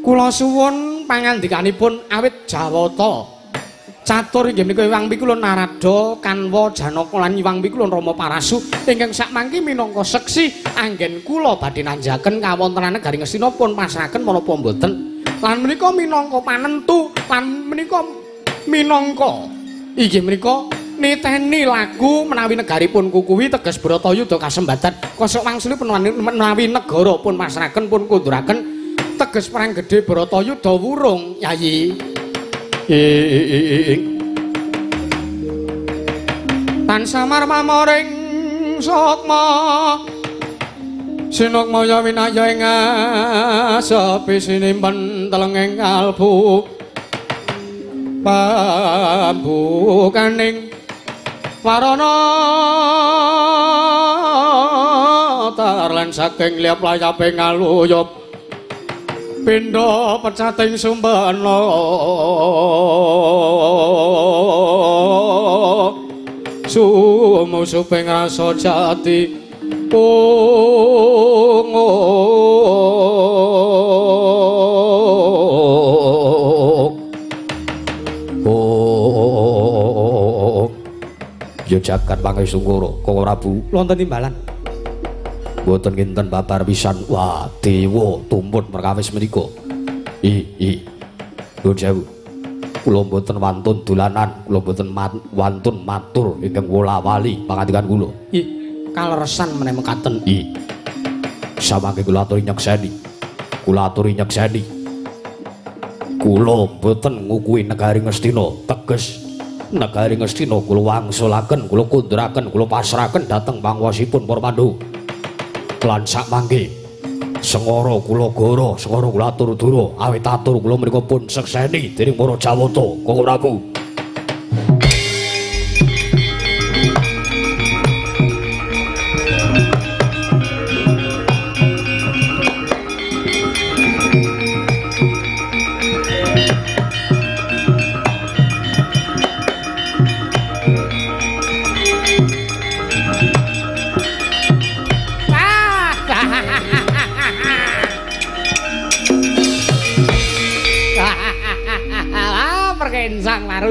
Kula suwun pangandikanipun awit Jawata Catur inggih menika Hyang Pikulun Narada, Kanwa, Janaka lan Hyang Pikulun Rama Parasu ingkang sakmangke minangka seksi anggen kula badhe nanjaken kawontenan negari Ngastina pun pasrahaken menapa mboten. Lan menika minangka panentu lan menika minangka inggih menika niteni lagu menawi negaripun kukuwi teges Bratayuda kasembatan kosok wangsulipun menawi negara pun pasrahaken pun kunduraken teges perang gedhe Bratayuda wurung Yayi. Tan samar mamoring sukma sinukmaya winaya ing asepi sinimpen telenging kalbu pambukaning warana tarlan saking liyap layape ngaluyup pindha pecating sumbana sumusuping rasa jati Ya jagat pangesungkara Koko Prabu wonten timbalan mboten kinten babar pisan. Wah, dewa tumput perkawis menika. Nuwun sewu. Kula mboten wantun dolanan, kula mboten wantun matur ingkang wola-wali pangandikan kula. Kaleresan meneh mekaten. Samangke kula aturi nyekseni. Kula aturi nyekseni. Kula mboten ngukuhi negari Ngastina, teges negari Ngastina kula wangsulaken, kula kunduraken, kula pasrahaken dhateng panguwasipun para Pandhawa. Lan sakmangke sengara kula goro, sengara kula atur dura, awit atur kula menika pun sekseni dening para Jawata, Koko Prabu.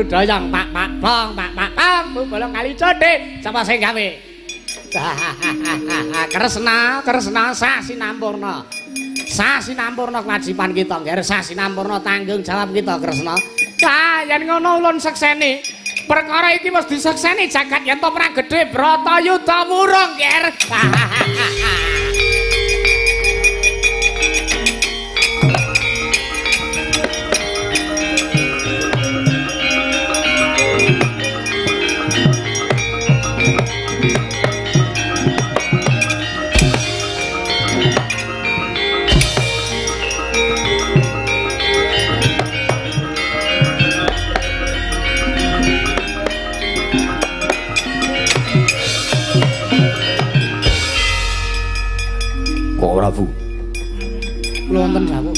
Doyong pak pak bong pak pak bong bolong kali codhe sapa sing gawe. Kresna Kresna sasinampurna sasinampurna kewajiban kita nggih sasinampurna tanggung jawab kita Kresna. Ah yen ngono ulun sekseni perkara iki wis disekseni jagat yen to perang gedhe Bratayuda wurung nggih. Prabu. Kula wonten dawuh.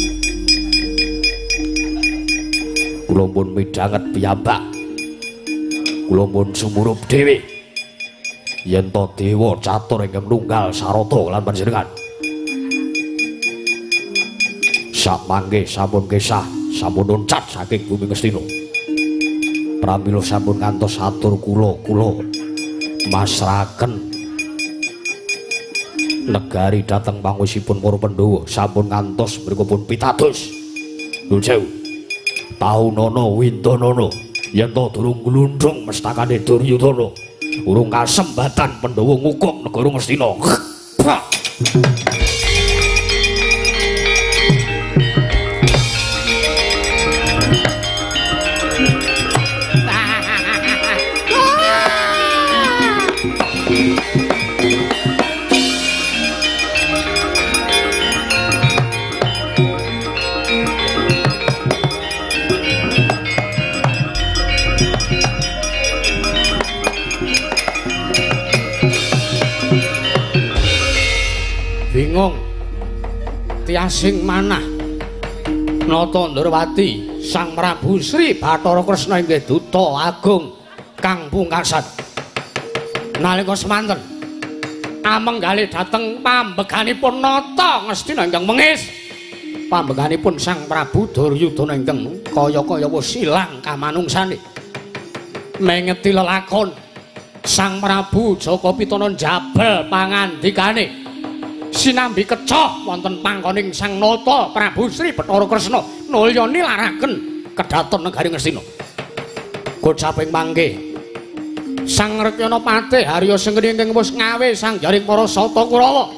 Kula pun midhanget piyambak. Kula pun sumurup dhewe. Yen to dewa catur ingkang nunggal sarata lan panjenengan. Samangke sampun kesah, sampun loncat saking bumi Ngastina. Pramila sampun ngantos atur kula kula masraken negari dhateng panguwisipun para Pandhawa sampun ngantos mriku pun pitados. Nuwun sewu. Taunana windanana yen to durung glundhung mestakane Duryudana urung kasembatan Pandhawa ngukum negara Ngastina. Bingung tiasing manah Nata Ndrawati Sang Prabu Sri Bathara Kresna inggih duta agung kang pungkasan. Nalika semanten amenggalih dhateng pambeganipun Nata Ngastina ingkang mengis, pambeganipun Sang Prabu Duryudana ingkang kaya-kaya wis ilang kamanungsane. Mengeti lelakon Sang Prabu Jaka Pitana njabel pangandikane sinambi kecoh wonten panggoning Sang Nata Prabu Sri Bathara Kresna nulya nilaraken kedaton negari Ngastina. Gocaping mangke Sang Rekyana Patih Harya Sengkeni ingkang wis ngawe sangjaring para Sata Kurawa.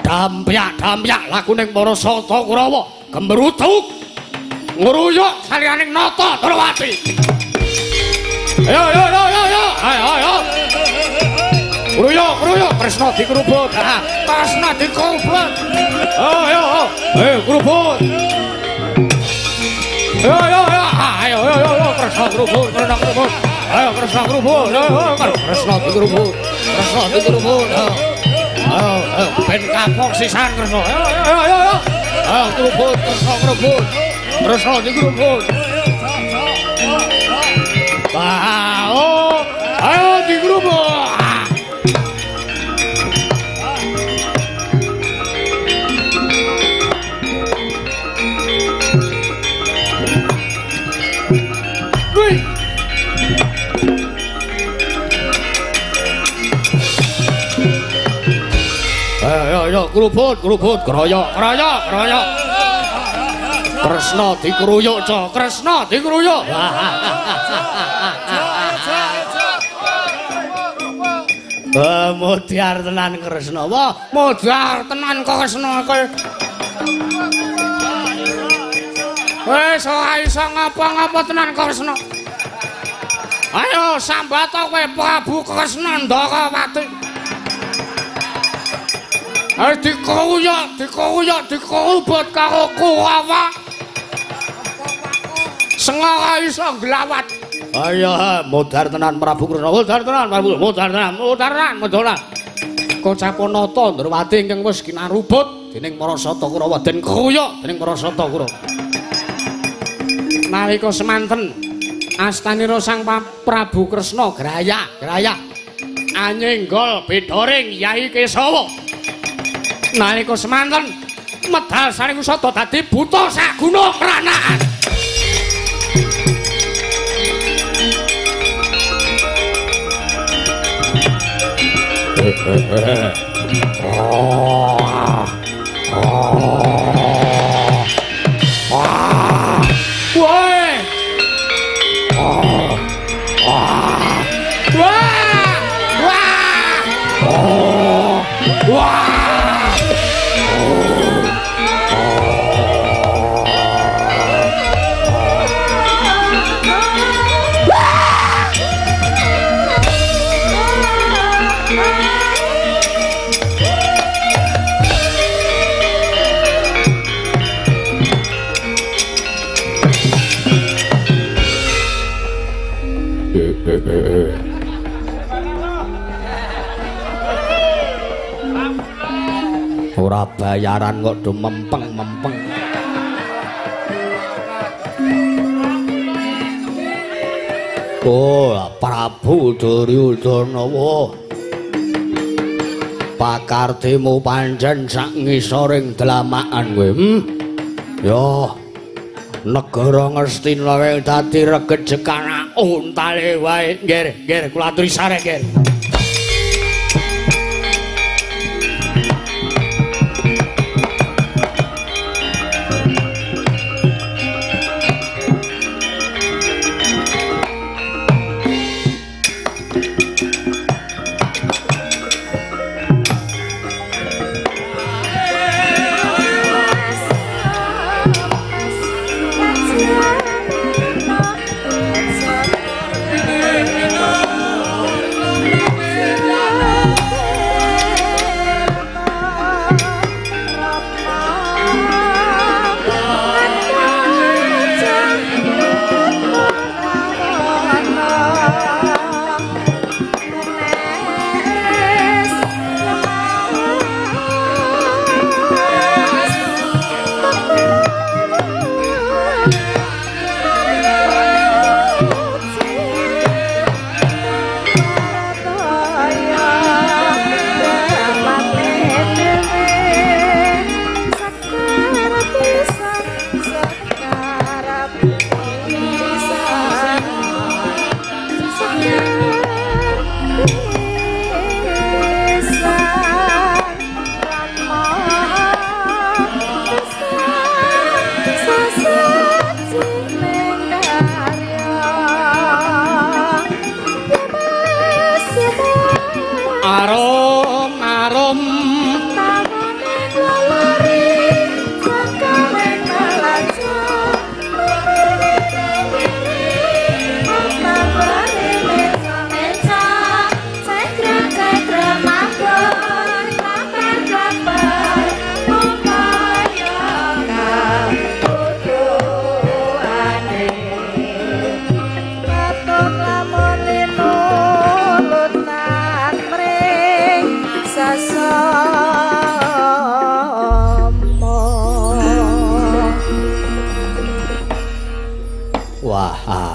Dampyak-dampyak lakuning para Sata Kurawa gemrutuk ngruyuk saliyaning Nata Ndrawati. Ayo ayo ayo ayo ayo ayo. Kruyuk, kruyuk, Kresna dikrubut. Kresna dikrubut. Ayo, ayo, krubut. Ayo, ayo, ayo, ayo, ayo, Kresna krubut, Kresna krubut. Ayo, Kresna krubut, ayo, Kresna dikrubut, Kresna dikrubut. Ayo, ayo, ben kapok sisan Kresna. Ayo, ayo, ayo, ayo. Ayo, krubut, Kresna krubut. Kresna dikrubut. Wah, ayo dikrubut. Ayo ayo krubut krubut kroyok kroyok kroyok. Kresna dikruyuk ca, Kresna dikruyuk. Wah, modar tenan Kresna. Wah, modar tenan Kresna kowe. Wis ora iso ngapa-ngapa tenan Kresna. Ayo sambato kowe Prabu Kresna Ndharawati. Ayo dikruyuk, dikruyuk, dikrubut karo Kurawa. Sengara iso nglawat. Ayo modar tenan Prabu Kresna, modar tenan Prabu, modar tenan, modar tenan, modar tenan. Kocapon Nata Ndrawati ingkang wis kinarubut dening para Sata Kurawa den kruyuk dening para Sata Kurawa. Nalika semanten astanira Sang Prabu Kresna grayak grayak anyenggol bedoring Yai Kesawa. Nalika semanten medal saring usada dadi buta saguna kranakan. Woi. Wah. Wah. Wah. Ora bayaran kok do mempeng-mempeng. Oh, Prabu Duryudana wah. Pakartimu pancen sak ngisoring dlamakan kowe. Yo. Negara Ngastina wae dadi regejekan untale wae. Nggih, nggih, kula aturi sare, nggih.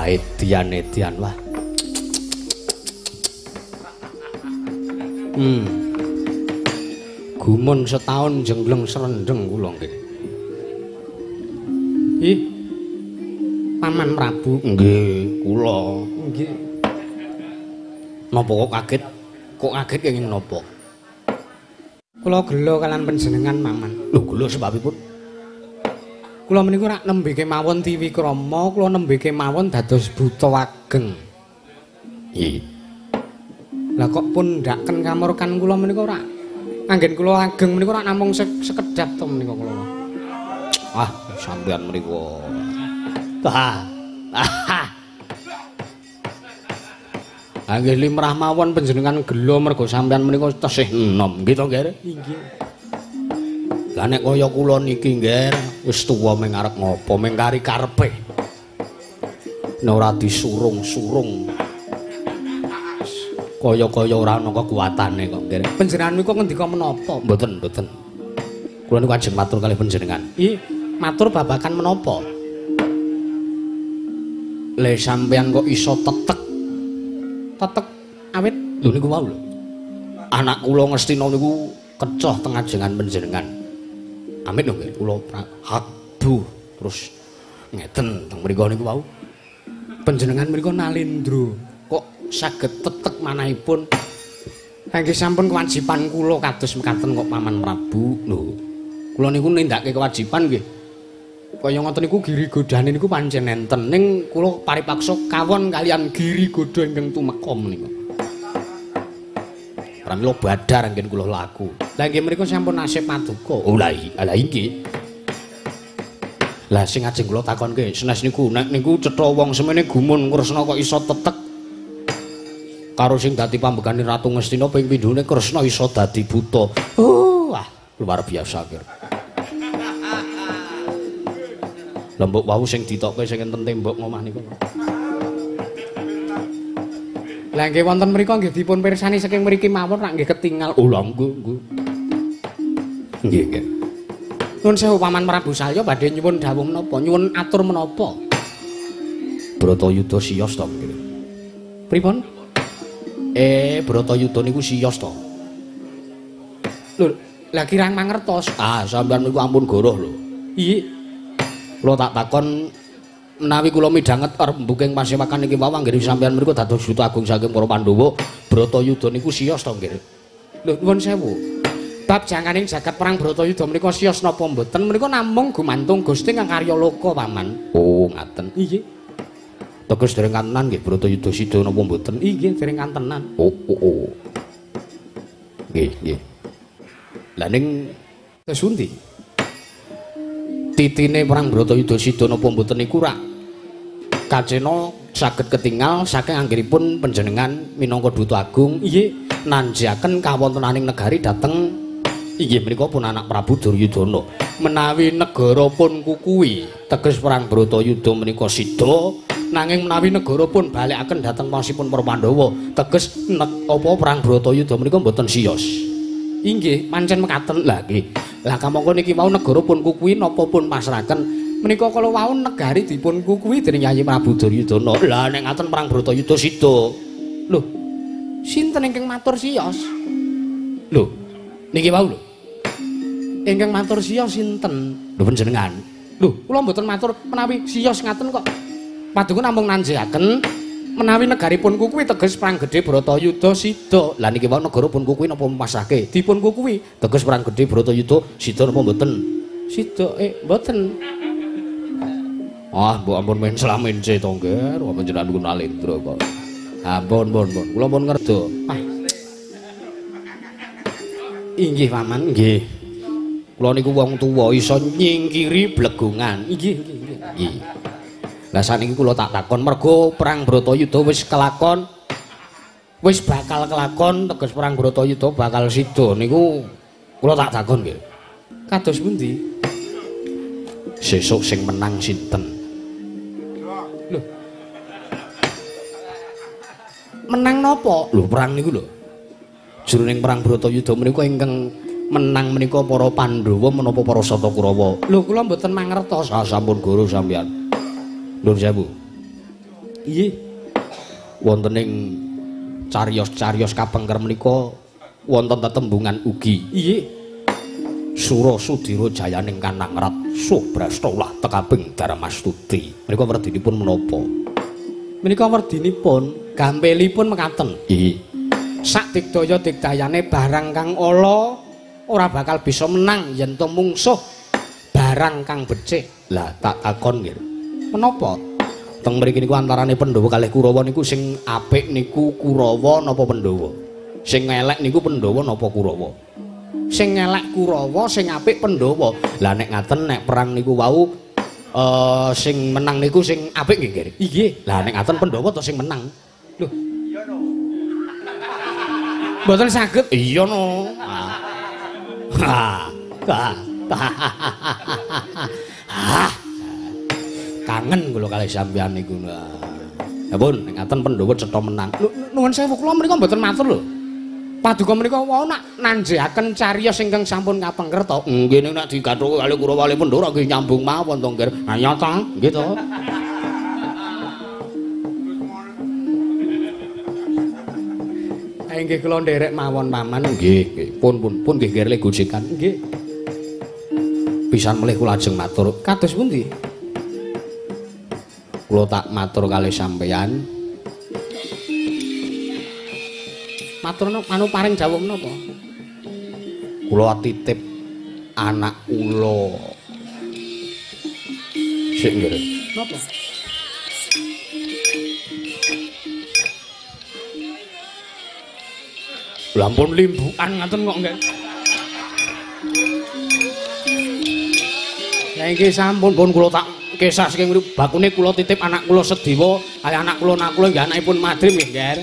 Edian-edian wah. Gumun setahun jenggleng serendeng kula nggih. Ih. Paman Prabu nggih, kula. Nggih. Napa kok kaget? Kok kaget kenging napa? Kula gela kalian panjenengan, Paman. Lho, gela sebabipun? Kula menika rak nembe kemawon tiwikrama, kula nembe kemawon dados buta ageng. Nggih. Lah kok pun ndaken kamurkan kula menika rak anggen kula ageng menika rak namung sekedap to menika kula. Ah, sampeyan menika. Ah. Ah nggih limrah mawon panjenengan gela mergo sampeyan menika tesih enom nggih to, Nggih? Inggih. Lah nek kaya kula niki nggih wis tuwa meng arep ngopo meng kari karepe. Nek ora disurung-surung kaya-kaya ora ana kekuatane kok nggih. Panjenengan niku ngendika menapa? Mboten, mboten. Kula niku ajeng matur kalih panjenengan. Ih, matur babagan menapa? Le sampeyan kok iso tetek. Tetek awit lho niku wau lho. Anak kula Ngastina niku kecoh teng ajengan panjenengan. Amit lho nggih kula hakbu terus ngeten teng mriku niku wau. Panjenengan mriku nalindra kok saged tetek manahipun. Ha nggih sampun kewajiban kula kados mekaten kok Paman Prabu. Lho, kula niku nindakake kewajiban nggih. Kaya ngoten niku giri godane niku pancen enten ning kula paripaksa kawon kalian giri godha ingkang tumeka menika. Pramila badar anggen kula laku. Lah nggih mriku sampun nasib paduka. Oh lah inggih. Lah sing ajeng kula takonke senes niku nek niku cetha wong semene gumun Kresna kok iso tetek karo sing dadi pambekane Ratu Ngastina ping pindhone Kresna iso dadi buta. Oh, wah luar biasa kir. Lembok wau sing ditokke sing enten tembok ngomah niku. Lah nggih wonten mriku nggih dipun pirsani saking mriki mawon rak nggih ketingal. Oh lha nggih nggih. Nggih nggih. Nuwun sewu Paman Prabu Salya badhe nyuwun dawuh menapa? Nyuwun atur menapa? Bratayuda siyos to nggih. Pripun? Bratayuda niku siyos to. Lho, lah kirang mangertos. Ah, sampeyan niku ampun goroh lho. Iya. Kula tak takon menawi kula midhanget rembuking pasewakan iki wau anggere sampeyan mriku dados duta agung saking para Pandhawa, Bratayuda niku siyos to nggih? Lho nuwun sewu. Bab janganing jagat perang Bratayuda menika siyos napa mboten menika namung gumantung Gusti kang karya loka, Paman. Oh, ngaten. Inggih. Teges dereng kantenan nggih Bratayuda sida napa mboten? Inggih, dereng kantenan. Oh, oh, oh. Nggih, nggih. Lah ning terus pundi? Titine perang Bratayuda sida napa mboten niku rak kacena saged ketingal saking anggenipun panjenengan minangka duta agung inggih nanjaken kawontenaning negari dhateng inggih menika pun anak Prabu Duryudana. Menawi negara pun kukuwi teges perang Bratayuda menika sida, nanging menawi negara pun balikaken dhateng pasipun para Pandhawa teges apa perang Bratayuda menika mboten siyos. Inggih, pancen mekaten. Lah nggih. Lah kamangka niki wau negara pun kukuwi napa pun pasraken menika kala wau negari dipun kukuwi dening Yayi Prabu Duryudana. Lah nek ngaten perang Bratayuda sida. Lho, sinten ingkang matur siyos? Lho, niki wau lho. Ingkang matur siyos sinten? Lho panjenengan. Lho, kula mboten matur menawi siyos ngaten kok. Paduka namung nanjaken menawi negaripun kukuwi teges perang gedhe Bratayuda sida. Lah niki wau negara pun kukuwi napa pasrahke? Dipun kukuwi teges perang gedhe Bratayuda sida napa mboten? Sida mboten. Ah, mbok ampun mencla-mence to, Ngger. Wong panjenengan niku nalendra kok. Ampun, pun, pun. Kula pun ngerda. Ah. Inggih, Paman, nggih. Kula niku wong tuwa iso nyingkiri blegongan. Inggih, nggih, nggih. Nggih. Lah saniki kula tak takon mergo perang Bratayuda wis kelakon, wis bakal kelakon teges perang Bratayuda bakal sida niku kula tak takon nggih. Kados pundi? Sesuk sing menang sinten? Lho. Menang napa? Lho perang niku lho. Jroning perang Bratayuda menika ingkang menang menika para Pandhawa menapa para Sata Kurawa? Lho kula mboten mangertos. Ah sampun guru sampeyan. Nuwun sewu. Inggih. Wonten ing cariyos-cariyos kapengker menika wonten tetembungan ugi. Inggih. Sura Sudira jayaning kanangrat Subrasta ulah tekabing Darmastuti. Menika werdinipun menapa? Menika werdinipun gampilipun mekaten. Inggih. Sak digdaya digdayane barang kang ala ora bakal bisa menang yen to mungsuh barang kang becik. Lah tak takon nggih. Menapa? Teng mriki niku antarane Pandhawa kalih Kurawa niku sing apik niku Kurawa napa Pandhawa? Sing elek niku Pandhawa napa Kurawa? Sing elek Kurawa, sing apik Pandhawa. Lah nek ngaten nek perang niku wau sing menang niku sing apik nggih, Nggih. Inggih. Lah nek ngaten Pandhawa to sing menang. Lho. Iya no. Mboten saged. Iya no. Ha. Ha. Ha. Kangen kula kalih sampeyan niku. Ya pun nek ngaten Pandhawa cetha menang. Nuwun sewu kula mriku mboten matur lho. Paduka menika wau nak nanjaken cariyos ingkang sampun kapengker to. Nggih ning nek digathuke kalih Kurawa kalih Pandhawa nggih nyambung mawon to, Nggih. Ayo ta, nggih to. Nggih kula nderek mawon paman. Nggih, nggih. Pun pun pun nggih nggih gojekan. Nggih. Pisan melih kula ajeng matur. Kados pundi? Kula tak matur kalih sampeyan. Matur anu paring dawuh menapa? Kula titip anak kula. Sik nggih. Napa? Lha ampun limbukan ngaten kok nggih. Lah iki sampun pun kula tak kisah saking mriku bakune kula titip anak kula Sediwa kalih anak kula Nakula nggih anakipun Madrim nggih, Ngger.